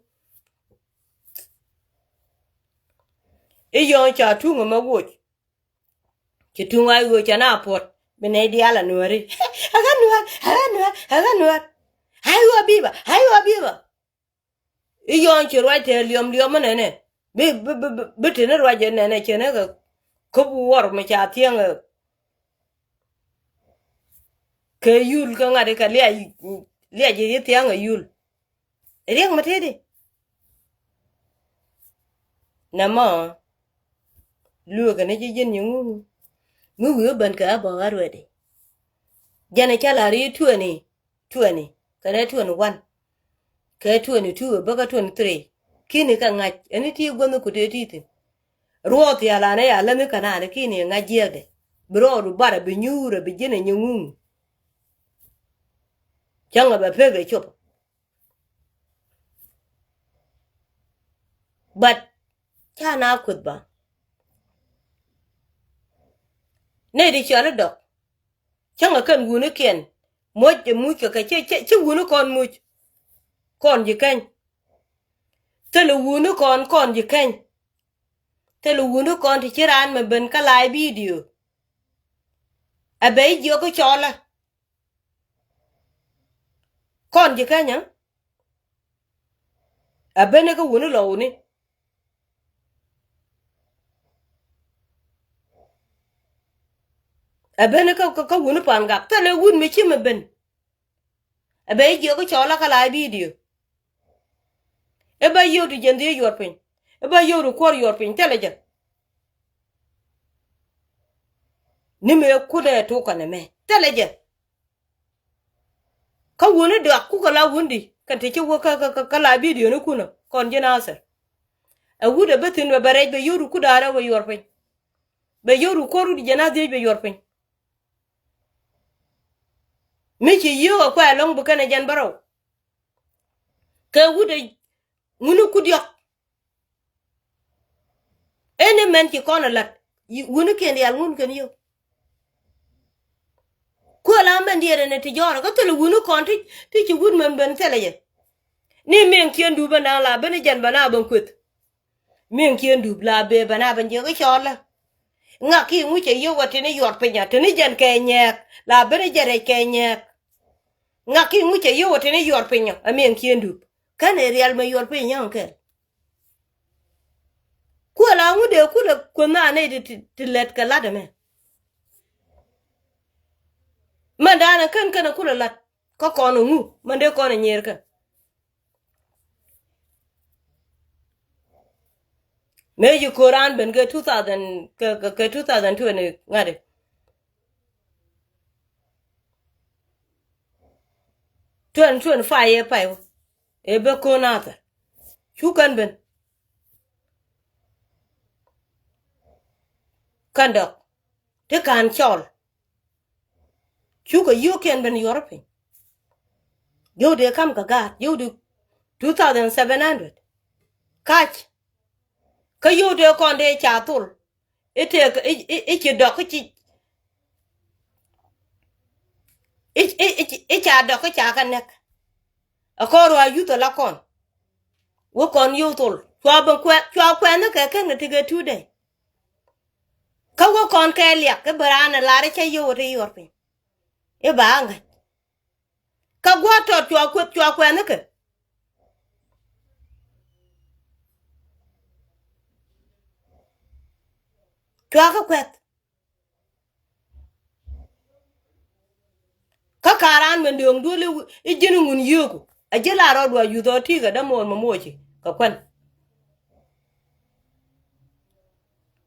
I̱ yɔ̱ɔ̱ŋ ca tuŋ ɛmɛ woc. Ci tuŋ ay ɣöö cɛ na puɔt bi nɛy diaal a nuääri. Ɛ ɣän nuäär, ɛ ɣän nuäär, ɛ ɣän nuäär. Ay ɣöö biba, ay ɣöö biba. I̱ yɔ̱ɔ̱ŋ ci ruac tɛɛ liɔm liɔm mi nɛnɛ. Bi, bi, bi, bi, bi tini ruac ɛ nɛnɛ cɛ ni kɛ käp wuɔr mi ca thiäŋ ɛ. Kɛ yul kä ŋa̱t kɛ liac, liac i̱ thia̱ŋ ɛ yul. Riɛk mi tëëdi. Nɛmɔ lueekä ni ji̱ ji̱n nyi ŋuŋ. Mi wi̱i̱ wä ben kɛ a bɔk a ruɛdi. Jɛn ɛ cä la̱r i̱ twenty twenty kɛnɛ twenty one. Kɛ twenty two bäkä twenty three. Ki̱ni kɛ ŋa̱c ɛn i̱ ti guänh ku tëë ti thi̱n. Ruɔɔth thia̱a̱l anɛ ya lämi kɛ naan ki̱ni ŋa̱c jiɛɛkdɛ. Bi rɔɔdu barɛ bi nyuurɛ bi ji̱n ɛ nyi ŋuŋ. Cäŋɛ bɛ pek ɛ cop. But ca na kueth ba. Nɛy ti cɔal i̱ dɔk. Cäŋɛ kɛn wunikiɛn. Muɔc ɛ muc kɛ kɛ cɛ, cɛ, cɛ wuni kɔn muc. Kɔn ji̱ keny. Thilɛ wuni kɔn, kɔn ji̱ keny. Thilɛ wuni kɔn ti ci raan mɛ ben kä live video. Ɛ bɛ i̱ jiɔk i̱ cɔɔlä. Kɔn ji̱ Kenya. Ɛ ben kä wuni lɔwni. Ɛ ben kä, kä, kä wuni pan gak. Thilɛ wun mi ci mɛ ben. Ɛ bɛ i̱ jiɔk i̱ cɔɔlä kä live video. I̱ bä yio̱w ti jɛn dhieec yuɔr piny. I̱ bä yio̱w ti kuɔr yuɔr piny. Thilɛ jɛ. Ni mëë kut ɛ tuk kɛn ɛmɛ. Thilɛ jɛ. Kä wuni duak kukɛ la wundi kɛn ti ci wä kä, kä, kä, kä la bidioni kunä kɔn ji̱ Nathir. Ɛ wut ɛ bi thi̱n bɛ bɛ rɛc bɛ yio̱w ti kut da̱a̱r ɛ wä yuɔr piny. Bɛ yio̱w ru kuɔr wut jɛn a dhiec bɛ yuɔr piny. Mi ci yio̱w a kuɛ ɛlɔ̱ŋ bi kɛn ɛ jɛn bärɔw. Kɛ wut ɛ ŋuni ku diɔ̱k. Ɛn imɛn ci kɔn ɛ la̱t. Wunikiɛn diaal ŋun kɛn yio̱w. Kuɛ la mɛn diɛɛr ɛn ɛ ti jɔɔrɛ kä thilɛ wuni kɔn ti, ti ci wut mɛn ben thilɛ jɛ. Ni miɛŋkiɛn dup ɛn da̱a̱n la ben ɛ jɛn bɛ na ben kueth. Miɛŋkiɛn dup la bee bɛ na ben jiɛ kä cɔɔlä. Ŋak ki ŋucɛ yio̱w ɛ tini yuɔr pinyä tini jɛn kɛ nyɛɛk la ben ɛ jɛ rɛc kɛ nyɛɛk. Ŋak ki ŋucɛ yio̱w ɛ tini yuɔr pinyä ɛ miɛŋkiɛn dup. Kän ɛ riɛl mɛ yuɔr piny nyɔ̱ŋ kɛl. Kuɛ la ŋut dee kulɛ kueth na nɛy ti, ti, ti lɛt kɛ lat ɛmɛ. Mɛn da̱a̱n ɛ kän kän ɛ kulɛ lat. Kä kɔn ɛ ŋu mɛn dee kɔn ɛ nyier kɛ. Mëë ci ko̱r raan ben kɛ two thousand kɛ, kɛ, kɛ two thousand twenty ŋa̱t i̱. Twenty twenty-five yɛ pay wä. Ëë bä ko̱n athɛ. Cu kän ben. Kän dɔk. Ti ka̱n cɔl. Cukɛ yio̱o̱kiɛn ben yuɔr piny. Yio̱w dee ka̱m kɛ gaat, yio̱w dee two thousand seven hundred. Kac. Kä yio̱w dee kɔn dee ca thol. I̱ tëëk, i̱, i̱, i̱ ci dɔk, i̱ ci, i̱, i̱, i̱, i̱ ca dɔk, i̱ ca kɛ nɛk. Ɛ kɔn ruac yuth ala kɔn. Wä kɔn yio̱w thol. Cua ben kuɛ, cua kuɛn ni kɛ kɛn kɛ ti kɛ two day. Kä wä kɔn kɛ liak, i̱ bɛ raan ɛ lar i̱ cä yio̱w ɛ ti yuɔr piny. I̱ ba ŋäc. Kä gua̱a̱th tɔt cua kueth, cua kuɛth ni kɛ. Cua kä kuɛth. Kä ka̱ran mɛn dööŋ duel i̱ ji̱n ŋun yio̱o̱ku. A ji̱ la rɔɔd wa yuth ɔ ti̱i̱ kɛ dämo̱o̱n mɛ moci kɛ kuän.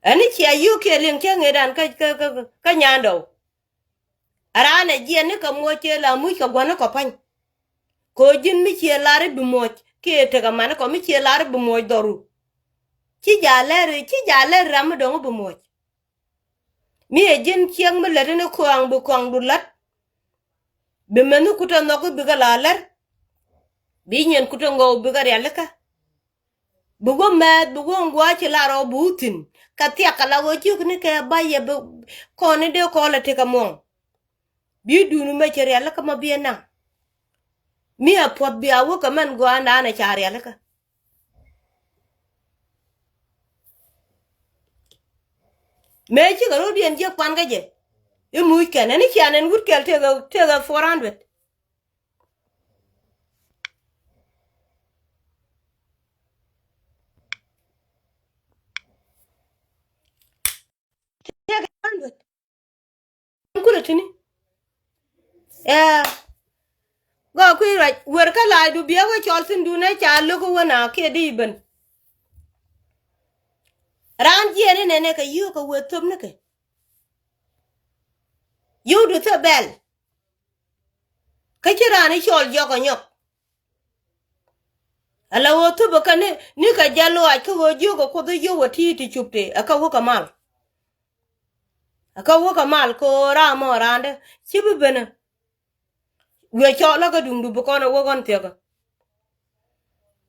Ɛn i̱ cia yio̱o̱k kiɛ liŋ cä ŋetdan kä, kä, kä, kä nyandɔw. A raan ɛ jiɛn ni kɛ muɔc cɛ la muc kɛ gua̱n ni kɔ pa̱ny. Kɛ ɣöö ji̱n mi ciɛ lar i̱ bi muɔc kiɛ tekɛ man ni kɔ mi ciɛ lar i̱ bi muɔc dhɔru. Ci ja̱ lɛr, ci ja̱ lɛr ram mi dɔ̱ŋ i̱ bi muɔc. Mi ɛ ji̱n ciɛŋ mi lät ni kɔaŋ bi kɔaŋdu la̱t. Bi mɛn ni kutɛ nhɔk i̱ bikɛ la lɛr. Bi nyiɛn kutɛ ŋɔw bikɛ rialikä. Bi wä mɛth, bi wä ŋua̱a̱c ci lar ɔ bi wä thi̱n. Kɛ thiak kɛ la wä ciök ni kɛ ba̱yɛ bi kɔn ni dee kɔn lɛ tekɛ muɔ̱ŋ. Bi dun mɛ cɛ rial kä ma bi ɛ naŋ. Mi a puɔth bi a wä kɛ mɛn gɔaa naan ɛ ca rial kä. Mëë cikɛ ro̱diɛn jiɛk kuan kä jɛ. I̱ muc kɛn ɛn i̱ cian ɛn wut kɛl tekɛ, tekɛ four hundred. Kulɛ tini. Ɛɛ. Gɔɔ kui̱ ruac wer kä la̱a̱cdu biɛ wä cɔl thi̱n dun ɛ ca lo̱k wä na kiɛ di ben. Raan jiɛɛn inɛnɛ kɛ yio̱o̱k kɛ wee thöp nikɛ. Yio̱wdu thöp bɛl. Kä ci raan i̱ cɔɔl jɔk ɛ nyɔk. Ala ɣöö thöpä kä ni, ni kɛ jɛ luaac kä ɣöö jiök ɛ kuoth i̱ yio̱w ɛ ti̱i̱ ti cup tëë ɛ kä wä kɛ mal. Ɛ kä wä kɛ mal kɛ ɣöö ram ɔ raandɛ ci bi benä. Wiɛ cɔɔlä kä duŋdu bi kɔn ɛ wä ɣɔn thiäkä.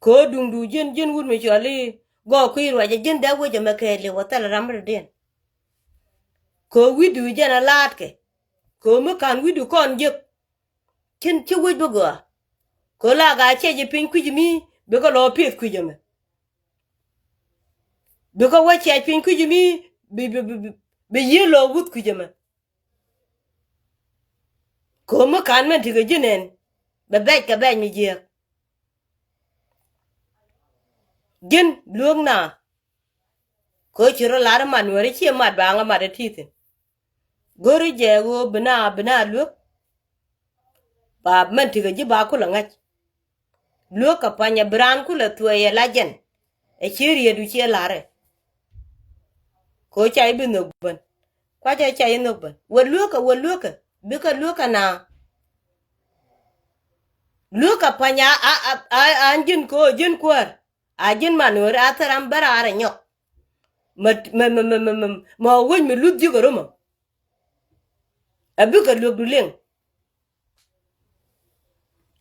Kɛ ɣöö duŋdu ji̱n, ji̱n wut mi cɔal i̱ gɔɔk kui̱ ruacɛ ji̱n dee wec ɛmɛ kɛɛliw ɛ thɛl ram mi dɔ̱diɛn. Kɛ ɣöö wi̱cdu jɛn ɛ laatkɛ. Kɛ ɣöö mi ka̱n wi̱cdu kɔn jiäk. Cin ci wec bi gɔaa. Kɛ ɣöö la gaa cɛc i̱ piny kui̱c mi bikɛ lɔ pieth kui̱c ɛmɛ. Bikɛ wä cɛc piny kui̱c mi bi, bi, bi, bi, bi yiëë lɔ wuth kui̱c ɛmɛ. Kɛ ɣöö mi ka̱n mɛn tekɛ ji̱ nɛn bɛ bɛc kɛ bɛc mi jiääk. Ji̱n lueek na. Kɛ ɣöö ci rɔ lar i̱ mat nuääri ciɛ mat ba ŋä mat ɛ ti̱i̱ thi̱n. Go̱ri jɛ ɣöö bi na, bi na luek. Ba mɛn tekɛ ji̱ ba kulɛ ŋa̱c. Luek kɛ pa̱nyɛ bi raan kulɛ thuɛɛyɛ la jɛn. Ɛ ci rietdu ciɛ la̱rɛ. Kɛ ɣöö ca i̱ bi nhök ben. Kuacä ca i̱ nhök ben. Wä luekä, wä luekä. Bikɛ luekä na. Luekä pa̱nyɛ a, a, a, a, an ji̱n kɛ ɣöö ji̱n kuäär. A ji̱n man ɣöö a thil ram bä raar ɛ nyɔk. Mɛ, mɛ, mɛ, mɛ, mɛ, mɛ, mɛ wec mi luth ji̱ kɛ römɔ. Ɛ bikɛ luek du liŋ.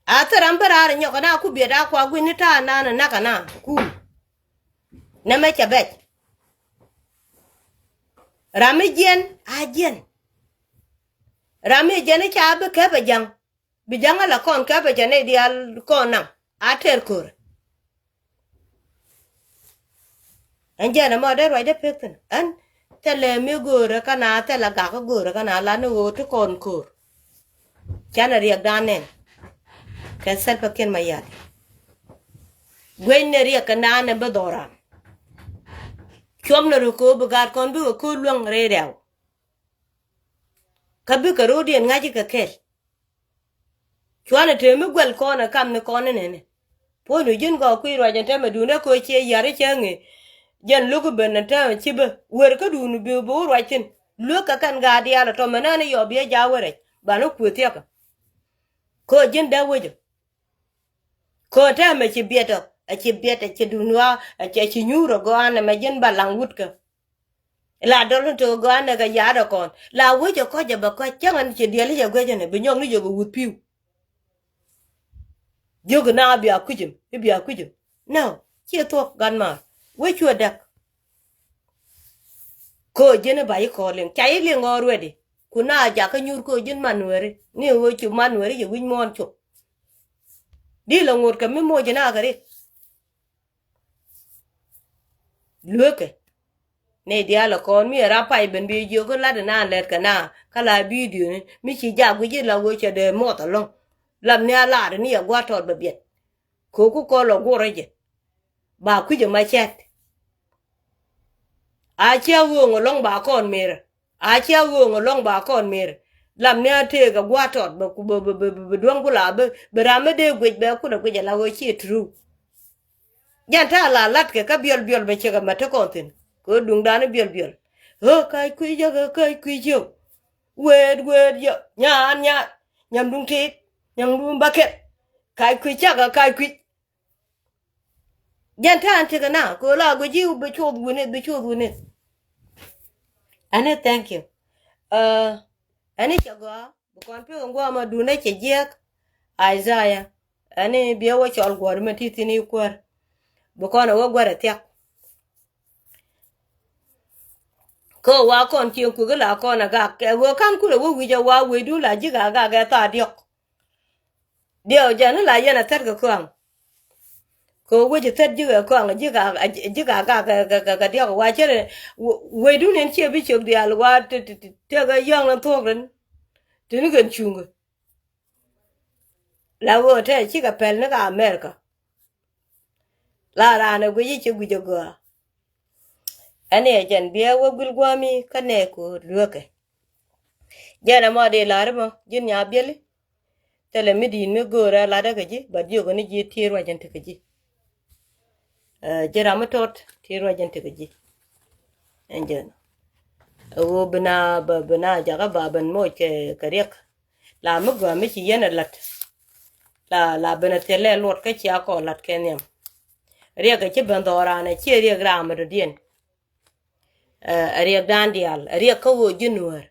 A thil ram bä raar nyɔk kɛ na ku biɛt a kua gui̱n ni ta̱a̱ naan ɛ nak kɛ na ku. Nɛ mɛ cɛ bɛc. Ram mi jiɛn a jiɛn. Ram mi jiɛn i̱ ca bi kɛpɛ ja̱ŋ. Bi ja̱ŋä la kɔn kɛpɛ cɛ nɛy diaal kɔn naŋ a tɛr köör. Ɛn jɛn ɛmɔ dee ruacdä pek thi̱n ɛn thilɛ mi göörä kä na thilɛ gakä göörä kä na la ni ɣöö ti kɔn köör. Canɛ riɛkdan nɛn kɛ Salva Kiir Mayardit. Guecnɛ riɛk kɛ naan ɛ bi dhɔran. Cuɔpnɛ rɔ köör bi gaat kɔn bikɛ köör luäŋ rɛy rɛw. Kä bikɛ ro̱o̱diɛn ŋa̱c kɛ kɛl. Cuanɛ te mi guɛl kɔn ɛ kam ni kɔn inɛnɛ. Puɔ̱ny ni ji̱n gɔɔ kui̱ ruac ɛn tɛmɛ duundɛ kɛ ɣöö ciɛ yar i̱ cɛ ŋi̱i̱c. Jɛn lo̱k i̱ ben ɛn tɛmɛ ci bä wer kä duundɛ bi bi wä ruac thi̱n. Lueek kɛ kɛn gaat diaal ɛ tɔmɛ nɛn i̱ yɔɔ biɛ jaak wä rɛc banɛ kuëë thiakä. Kɛ ɣöö ji̱n dee wecä. Kɛ ɣöö tɛmɛ ci biɛt ɔ ɛ ci biɛt ɛ ci duundɛ ɣɔaa ɛ ci nyuur ɛ gɔaa ɛn ɛmɛ ji̱n ba laŋ wutkä. La dɔl ni tok gɔaa nɛ kɛ yaat ɛ kɔn la wec ɛ kɔc ɛ bɛ kɔc cäŋ ɛn ci diɛl i̱ cɛ guic ɛnɛ bi nyɔk ni jɛ kɛ wuth pi̱w. Jiök i̱ na bia kui̱cim i̱ bia kui̱cim. Nä ciɛ thuɔ̱k gat maar wec cuɛ däk. Köö ji̱n i̱ ba i̱ kɔɔr liŋ ca i̱ liŋ ɣɔɔ ruɛdi. Ku na jakä nyuur köö ji̱n man nueeri ni ɣöö ci man nueeri cɛ wi̱c muɔ̱ɔ̱n cop. Di lɛ ŋot kɛ mi moc ina kɛ rik. Lueekɛ nɛy diaal ɛ kɔn mi ɛ rap pay ben bi jiök kä lat ina lɛt kɛ na kä la bidio ni mi ci jak guic i̱ la ɣöö cɛ dee muɔth ɛlɔ̱ŋ. Lam ni a lar ni ɛ gua̱a̱r tɔɔt bɛ biɛt. Ko̱o̱ku kɔn lɔ guɔrä jɛ ba kui̱c ɛ ma cɛt. A cia ɣööŋ ɛlɔ̱ŋ ba kɔn merä. A cia ɣööŋ ɛlɔ̱ŋ ba kɔn merä. Lam ni a tëëk ɛ gua̱a̱r tɔt bɛ duäŋ ku la bɛ ram mi dee guic bɛ kulɛ guic ɛ la ɣöö ci true. Jɛn ta̱a̱ la la̱tkɛ kä biɔl biɔl bɛ cɛ kɛ mɛ te kɔn thi̱n kɛ ɣöö duŋdan i̱ biɔl biɔl. Ɣöö ka̱c kui̱c jɛ ɣöö ka̱c kui̱c yɛ. Weet weet yɛ nyaan nyaan nyam duŋ tit nyam duŋ bäkɛt. Ka̱c kui̱c cakɛ ka̱c kui̱c. Jɛn ta̱a̱n tekɛ na kɛ ɣöö la guic ji̱ bi cuɔth wi̱nith bi cuɔth wi̱nith. Ɛni thank you. Ɛni cɛ gɔaa bi kɔn pek in gua̱a̱ ma duundä cɛ jiɛk. Isaiah ɛni biɛ wä cɔl guɔ̱r mɛ ti thi̱n i̱ kuäär. Bi kɔn ɛ wä guäär ɛ thiak. Kä wa kɔn cieŋ kuek ila kɔn a gak kɛ wee kan kulɛ wä wi̱c a wa wecdun la ji̱ gak gak ɛ thaa diɔ̱k. Diɛw jɛn ni la yɛn a thät kɛ kɔaŋ. Kɛ wec a thät ji̱ kɛ kɔaŋ ji̱ gak ji̱ gak gak kɛ diɔ̱k wa cɛ wecdun in ciɛ bi ciök diaal wa tëk a yɔ̱ŋ in thuɔ̱k rin. Tini kɛn cuŋkɛ. La ɣöö te cikɛ pɛl ni ka America. La raan ɛ guic i̱ ci guic ɛ gɔaa. Ɛn ɛ jɛn biɛ wä guil gua̱a̱mi kä nɛɛku lueekɛ. Jɛn ɛmɔ di la̱r ɛmɔ ji̱n nya biɛli. Thilɛ mi di̱i̱t mi göörɛ latdä kɛ ji̱ ba diökɛ ni ji̱ ti ruac ɛn tekɛ ji̱. Ji̱ ram mi tot ti ruac ɛn tekɛ ji̱. Ɛn jɛn ɛ ɣöö bi na bi na jakä ba ben moc kɛ riɛk. La mi gɔaa mi ci yɛn ɛ la̱t. La la ben a thilɛ luɔt kä cia kɔn la̱t kɛ nhiam. Riɛk ɛ ci ben dhɔɔran ɛ ciɛ riɛk ram mi dɔ̱diɛn. Ɛ riɛk dan diaal ɛ riɛk kä ɣöö ji̱ nuäär.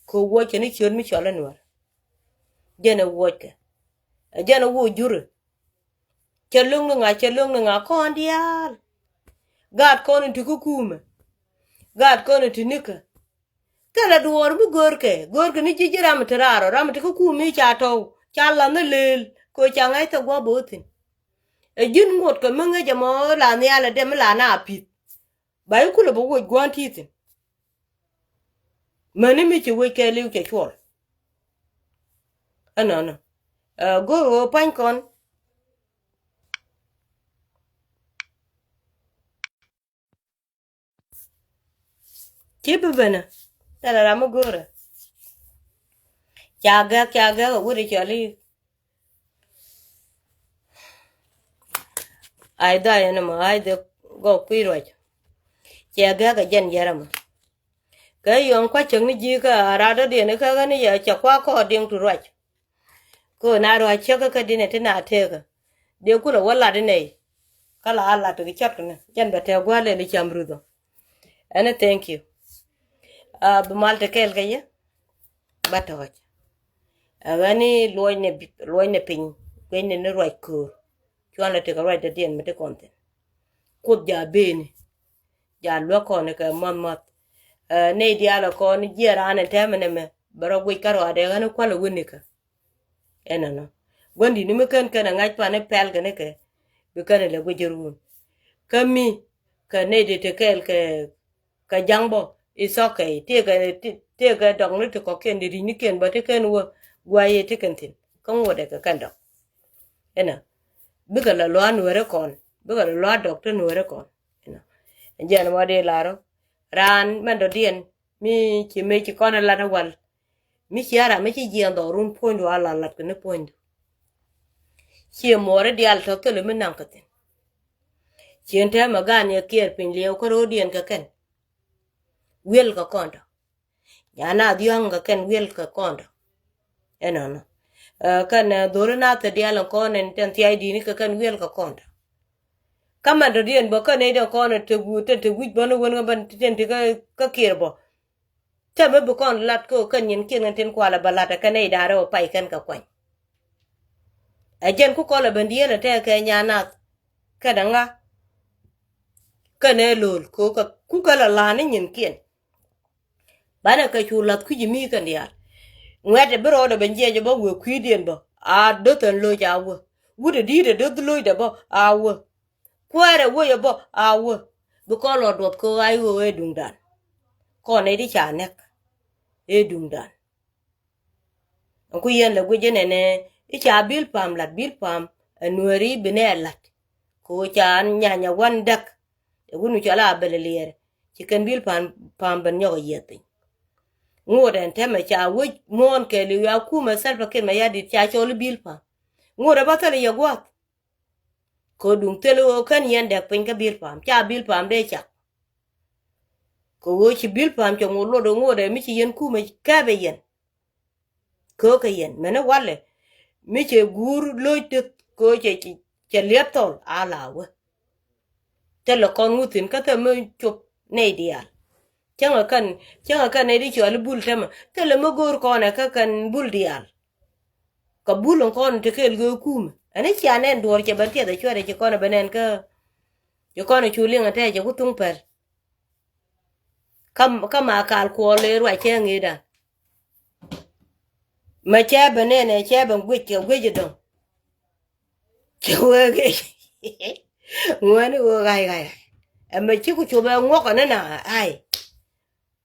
Kɛ wuɔckɛ ni ciöt mi cɔl ɛ nuäär. Jɛn ɛ wuɔckɛ ɛ jɛn ɛ wuɔc juri. Cɛ lo̱ŋ ni ŋa cɛ lo̱ŋ ni ŋa kɔn diaal. Gaat kɔn in ti kä kuumɛ. Gaat kɔn in ti nikä. Thilɛ duɔɔr mi görkɛ görkɛ ni ji̱ ji̱ ram ti raar ɔ ram ti kä kuum mi ca tɔw ca lath ni leel kɛ ca ŋa̱c thɛ gua̱a̱ bo̱o̱ thi̱n. Ɛ ji̱n ŋot kɛ mi ŋäc ɛmɔ la nhial ɛ dee mi la na pi̱th. Ba i̱ kulɛ bɛ woc gua̱a̱n ti thi̱n. Mäni mi ci wec kɛ li̱w cɛ cuɔl. Ɛnɔnɔ ɛ go̱o̱r ɣöö pa̱ny kɔn. Ci bi benä thilɛ ram mi go̱o̱rä. Ca gäk ca gäk a wut i̱ cɔl i̱ Isaiah ni mɔ Isaiah gɔw kui̱ ruac. Cɛ gäk a jɛn yɛr ɛmɔ. Kɛ yɔ̱ŋ kua̱c cäŋ ni ji̱ kä a rat dɔ̱diɛn ikä ɣän i̱ yɛ cɛ kua̱ kɔɔr diɛŋ tu ruac. Kɛ ɣöö na ruac cäkä kä di̱n ɛ ti na tekä. Dee kulɛ wä lat inɛy. Kä la a lat kɛ cɔt kɛ ni jɛn bɛ tɛk gua̱a̱r lɛl i̱ cam ruth ɔ. Ɛn ɛ thank you. Bi mal te kɛɛl kɛ yɛ. Ba tɔɔc. Ɛ ɣän ni luɔcnɛ piny, guecnɛ ni ruac köör. Cuan lɛ tekɛ ruac dɔ̱diɛn mi ti kɔn thi̱n. Kuoth ja beni. Ja luäk kɔn kɛ math math. Nɛy diaal ɛ kɔn jiɛ raan ɛn tɛmɛ nɛmɛ bɛ rɔ guic kä ruaadɛ ɣän ni kualɛ wä nikä. Ɛnɔnɔ guändini mi kän kɛn ɛ ŋa̱c pan ni pɛl kɛ ni kɛ bi kän ɛ lɛ guic ruun. Kä mi kɛ nɛy di te kɛɛl kɛ kɛ jaŋ bä. It's okay. Tëëkɛ tëëkɛ dɔk ni ti kɔkiɛn di ri̱c ni kiɛn bä ti kɛn wä guay ti kɛn thi̱n kä ŋuɔdɛ kɛ kɛn dɔk. Ɛnɔ bikɛ lɔ lua̱a̱ nueeri kɔn, bikɛ lɔ lua̱a̱ dɔk ti nueeri kɔn. Ɛnɔ jɛn mɔ di larɔ raan mɛn dɔ̱diɛn mi ci mëë ci kɔn ɛ lat ɛ wal. Mi ci ara mi ci jiɛɛn dhɔk run puɔ̱nydu a la lat kɛ ni puɔ̱nydu. Ciɛ muɔɔri diaal tɔ̱ thilɛ mi naŋ kɛ thi̱n. Cien tɛmɛ gan yɛ kiɛɛr piny liɛw kä ro̱o̱diɛn kɛ kɛn. Wiɛl kɛ kɔn tɔ̱. Nyan a dhiɔ̱ŋ kɛ kɛn wiɛl kɛ kɔn tɔ̱. Ɛnɔnɔ kɛn dhori na thɛ diaal in kɔn in tɛn thiac di̱i̱ni kɛ kɛn wiɛl kɛ kɔn tɔ̱. Kä mɛn tɔ̱ diɛn bä kɛn nɛy dee kɔn in te guut tɛn te wi̱c bä ni wen kɛ bän tɛn ti kä kiɛɛr bä. Tɛmɛ bi kɔn lat kä kɛn nyin kiɛn tin kualɛ bä lat ɛ kɛn nɛy da̱rɛ wä pay kɛn kɛ kuany. Ɛ jɛn ku kɔlɛ ben dieen ɛ tɛɛkɛ nyan nath. Kɛn ɛ ŋa kɛn ɛ lo̱l kɛ ku kɛ lɛ la̱a̱n ni nyin kiɛn. Banɛ kɛ cu lath kui̱c mi kɛn diaal. Ŋuɛ̈tɛ bi rɔɔdɛ ben jiɛc ɛ bä wëë kui̱diɛn bä a do̱th ɛn loc a wä. Wut ɛ di̱i̱t ɛ do̱th loc dɛ bä a wä. Kuäärɛ wec ɛ bä a wä. Bi kɔn lɔ duɔth kɛ ɣa̱c ɣöö ëë duŋdan. Kɔn ɛ di ca nɛk ëë duŋdan. Ɛn ku yɛn lɛ guic jɛ nɛnɛ i̱ ca bil pa̱a̱m lat bil pa̱a̱m ɛ nueeri bi nɛ lat. Kɛ ɣöö ca nyanya wan däk. Ɛ wun mi cɔal a bɛl liɛɛr ci kɛn bil pa̱a̱m ben nyɔk ɛ yiɛth piny. Ŋot ɛn tɛmɛ ca wec muɔ̱ɔ̱n kɛɛliw ya kumɛ Salva Kiir Mayardit ca cɔl i̱ bil pa̱a̱m. Ŋot ɛ bä thil i̱ yɛ gua̱a̱th. Kɛ duŋ thil ɣöö kän yɛn dɛk piny kä bil pa̱a̱m ca bil pa̱a̱m dee cak. Kɛ ɣöö ci bil pa̱a̱m cɛ ŋot lot ɛ ŋot ɛ mi ci yɛn kumɛ kɛpɛ yɛn. Kɛ ɣöö kɛ yɛn mɛni walɛ mi cɛ guur lo̱c ti kɛ ɣöö cɛ liɛp thɔl a la wä. Thilɛ kɔn ŋuthin kä thil mi cop nɛy diaal. Cäŋɛ kɛn cäŋɛ kɛn nɛy di cɔal i̱ bul tämɛ thilɛ mi go̱o̱r kɔn ɛ kä kɛn bul diaal. Kɛ bul in kɔn in te kɛɛl kɛ kumɛ ɛn i̱ cia nɛn duɔ̱ɔ̱r cɛ ben tiɛth ɛ cuɛt ɛ ci kɔn ɛ ben ɛn kä ci kɔn ɛ cu liŋ ɛ tɛɛcɛ ku thuŋ pɛl. Kä ma kal kuɔl ëë ruac cɛ ŋi̱i̱dan. Mɛ cɛ ben nɛn ɛ cɛ ben guic kɛ guic ɛ dɔ̱ŋ. Cɛ wee gec ŋuɛni wee ɣa̱c ɣa̱c ɛmɛ ci ku cop ɛ ŋuɔk ɛ ni na ai.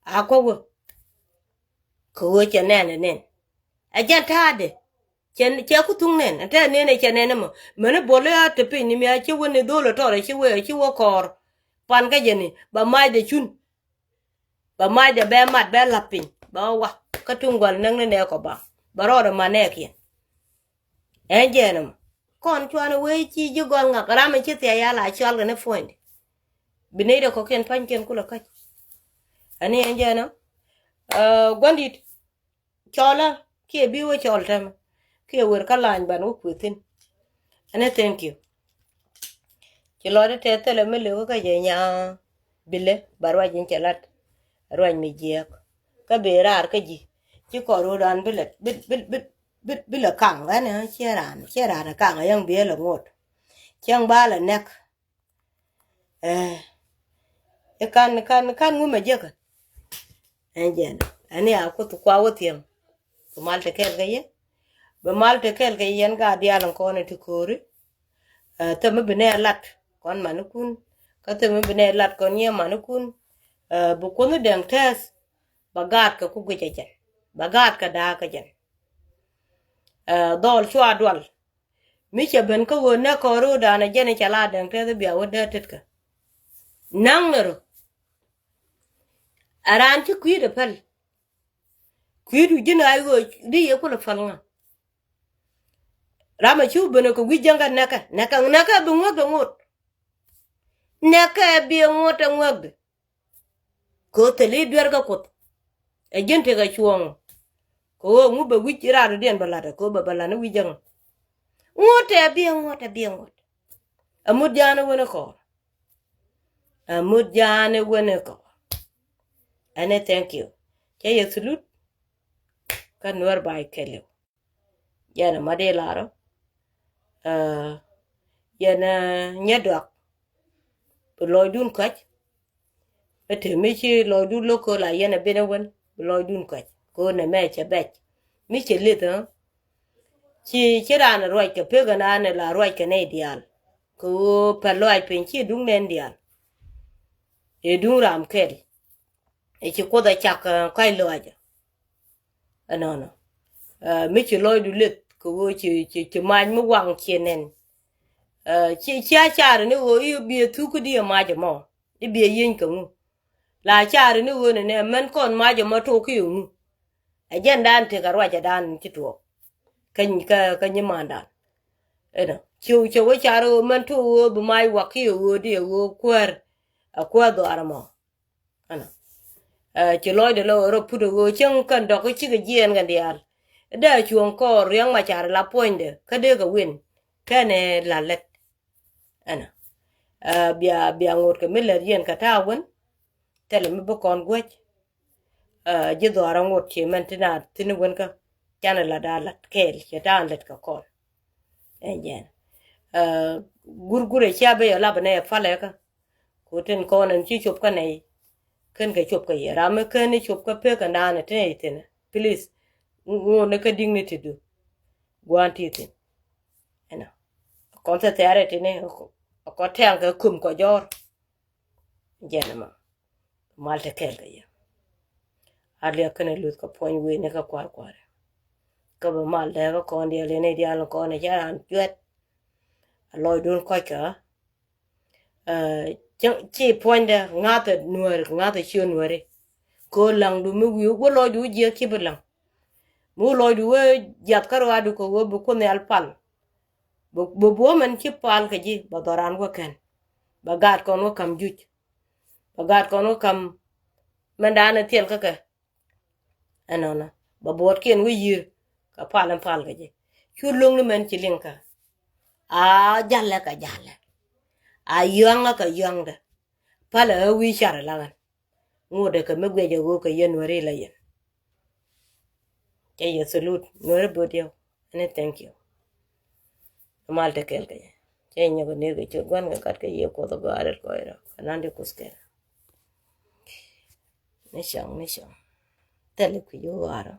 A kuɔ wä kɛ wee cɛ nɛn ɛ nɛn. Ɛ jɛn ta̱a̱dɛ cɛ ku thuŋ nɛn ɛ tɛ nɛn ɛ cɛ nɛn ɛmɔ mɛni buɔl ɛ a te piny ni mi a ci wä ni dho̱l ɛ tɔr ɛ ci wee ɛ ci wä kɔɔr. Pan kä jɛ ni ba mac dɛ cun. Bɛ macdɛ bɛ mat bɛ la̱p piny bɛ wä wa kä tuŋ gua̱l näk ni nɛ kɔ ba bɛ rɔɔdɛ ma nɛɛkiɛn. Ɛn jɛɛn ɛmɔ kɔn cuanɛ wee ci ji̱ gɔl ŋak ram in ci thia̱ ya la cɔal kɛ ni puɔ̱nydɛ. Bi nɛy dɛ kɔ̱kiɛn pa̱nykiɛn kulɛ käc. Ɛn ni ɛn jɛɛn ɛmɔ gua̱ndit. Cɔlä kiɛ bi wä cɔl tɛmɛ kiɛ wer kä lany ban wä kuëthin. Ɛn ɛ thank you. Ci lɔt ɛ tɛth thilɛ mi liwä kä jɛ nya bilɛ ba ruac in cɛ lat. Ruac mi jiɛɛk kä bi raar kä ji̱ ci kɔn ro̱o̱dan bilɛ bilɛ kaŋ ɛn ɛ ciɛ raan ciɛ raan ɛ kaŋ ɛ yäŋ bi ɛ lɛ ŋot. Cäŋ ba lɛ nɛk. Ɛ kan kan kan ŋumɛ jekɛ. Ɛn jɛn ɛn ya kuth kua wä thiɛm. Bi mal te kɛɛl kɛ yɛ bi mal te kɛɛl kɛ yɛn ka diaal in kɔn in ti ko̱ri. Thämi bi nɛ lat kɔn manikun kä thämi bi nɛ lat kɔn yɛ manikun. Bi kuoth ni dɛŋ tɛth ba gaat kɛ ku guic ɛ jɛn ba gaat kɛ daak kɛ jɛn. Dhɔl cua dual. Mi cɛ ben kä ɣöö nɛ kɔɔr ro̱o̱dan ɛ jɛn i̱ cɛ la dɛŋ tɛth i̱ bia wä dee tetkä. Naŋ ni rɔ. Ɛ raan ci kui̱dɛ päl. Kui̱du ji̱n ɣa̱c ɣöö di yɛ kulɛ päl ŋa. Ram ɛ cu ben ɛ kɛ wi̱c jäŋkä nɛkɛ nɛkɛ nɛkɛ bi ŋuäkdɛ ŋot. Nɛkɛ bi ŋot ɛ ŋuäkdɛ. Kɛ ɣöö thil i̱ duer kä kuoth. Ɛ ji̱n tekɛ cuɔ̱ɔ̱ŋ. Kɛ ɣöö ŋu bɛ wi̱c i̱ raar dɔ̱diɛn bɛ la̱t ɛ kɛ ɣöö bɛ bɛ la̱t ni wi̱c jäŋä. Ŋot ɛ biɛ ŋot ɛ biɛ ŋot. Ɛ mut ja̱a̱n ɛ wen ɛ kɔɔr. Ɛ mut ja̱a̱n ɛ wen ɛ kɔɔr. Ɛn ɛ thank you. Cɛ yɛ thuluth. Kä Nuɛr bay kɛliw. Yɛn ɛ ma dee larɔ. Yɛn ɛ nyɛ duak. Bi lɔcdun kɔc. Ɛ te mi ci lɔcdun lo̱k kɛ la yɛn ɛ ben ɛ wen bi lɔcdun kɔc kɛ ɣöö nɛ mɛ cɛ bɛc. Mi cɛ lith ɛ ci ci raan ɛ ruac kɛ pek ɛn an ɛ la ruac kɛ nɛy diaal. Kɛ ɣöö pɛl lɔac piny ci duŋ nɛn diaal. Ɛ duŋ ram kɛl. Ɛ ci kuoth ɛ cak kɔc lɔac ɛ. Ɛnɔnɔ mi ci lɔcdu lith kɛ ɣöö ci ci mac mi waŋ ciɛ nɛn. Ci ci a car ni ɣöö i̱ biɛ thuk kä diɛ mac ɛmɔ i̱ biɛ yieny kɛ ŋu. La car ni ɣöö ni nɛ mɛn kɔn mac ɛmɔ tok ki ŋu. Ɛ jɛn dan tekɛ ruacɛ dan ci tuɔɔk. Kä kä kä nyimandan. Ɛnɔ ci cɛ wä car ɣöö mɛn tok ɣöö bi mac wak ki ɣöö diɛ ɣöö kuäär. Ɛ kuäär dhɔaar ɛmɔ. Ɛnɔ ci lɔcdɛ lɔ rɔ put ɛ ɣöö cäŋ kɛn dɔk cikɛ jiɛɛn kɛn diaal. Dee cuɔ̱ŋ kɔɔr riäŋ ma car la puɔ̱nydɛ kä dee kɛ win kɛnɛ la lɛt. Ɛnɔ bia bia ŋot kɛ mi lɛt yɛn kɛ ta̱a̱ wän. Thilɛ mi bi kɔn guäc. Ji̱ dhɔaar aŋot ci mɛn ti na thin wän kä canɛ la daa lat kɛɛl cɛ ta̱a̱ lɛt kɛ kɔn. Ɛn jɛn gurgurɛ cia ben yɔ lap nɛ falɛ kä. Ku tin kɔn ɛn ci cop kä nɛy kän kɛ cop kä yɛ ram mi kän ni cop kä pek kɛ naan ɛ tin ɛ thin. Please ŋun ni kä dignity du. Guan ti thin. Ɛnɔ kɔn thɛ thɛɛrɛ tini kɔ tɛŋ kɛ kum kɔ jɔr. Jɛn ma mal te kɛl kɛ yɛ. A liak kɛn luth kɛ puɔny wen ni kɛ kuar kuar. Kä bɛ mal dɛ kɛ kɔn diɛl ni dial kɔn ni cɛ ran juɛt. A lɔcdun kɔc kɛ ci puɔ̱nydɛ ŋa̱thɛ nuääri ŋa̱thɛ ciö nuääri. Kɛ ɣöö laŋdu mi wi̱i̱ wä lɔcdu wä jiäk ci bi laŋ. Mi wä lɔcdu wä jiath kä ruaadu kɛ ɣöö bi kuoth nhial pal. Bi buɔ̱m ɛn ci pal kɛ ji̱ bɛ dhɔran wä kɛn. Bɛ gaat kɔn wä ka̱m juc. Bɛ gaat kɔn wä ka̱m mɛndan ɛ thil kä kɛ. Ɛnɔnɔ bɛ buɔtkiɛn wä yiër kɛ pal ɛn pal kɛ jɛ. Cu lo̱ŋni mɛn ci liŋ kä a jalɛ kɛ jalɛ. A yɔaŋä kɛ yɔaŋdɛ. Palɛ ɣä wi̱i̱ car ɛ laŋän. Ŋotdɛ kɛ mi guiɛcɛ ɣöö kɛ yɛn nuäri la yɛn. Cɛ yɛ salute nuäri böt yɛ. Ɛn ɛ thank you. Mal te kɛl kɛ yɛ cɛ nyɔk ɛ ner kɛ ciöt gua̱n kɛ gat kɛ yɛ kuɔth ɛ gɔaa rɛl kɔc rɔ kɛ nan di kuth kɛl. Ni cɔŋ ni cɔŋ. Thɛli kui̱ ji̱ ɣɔaarä.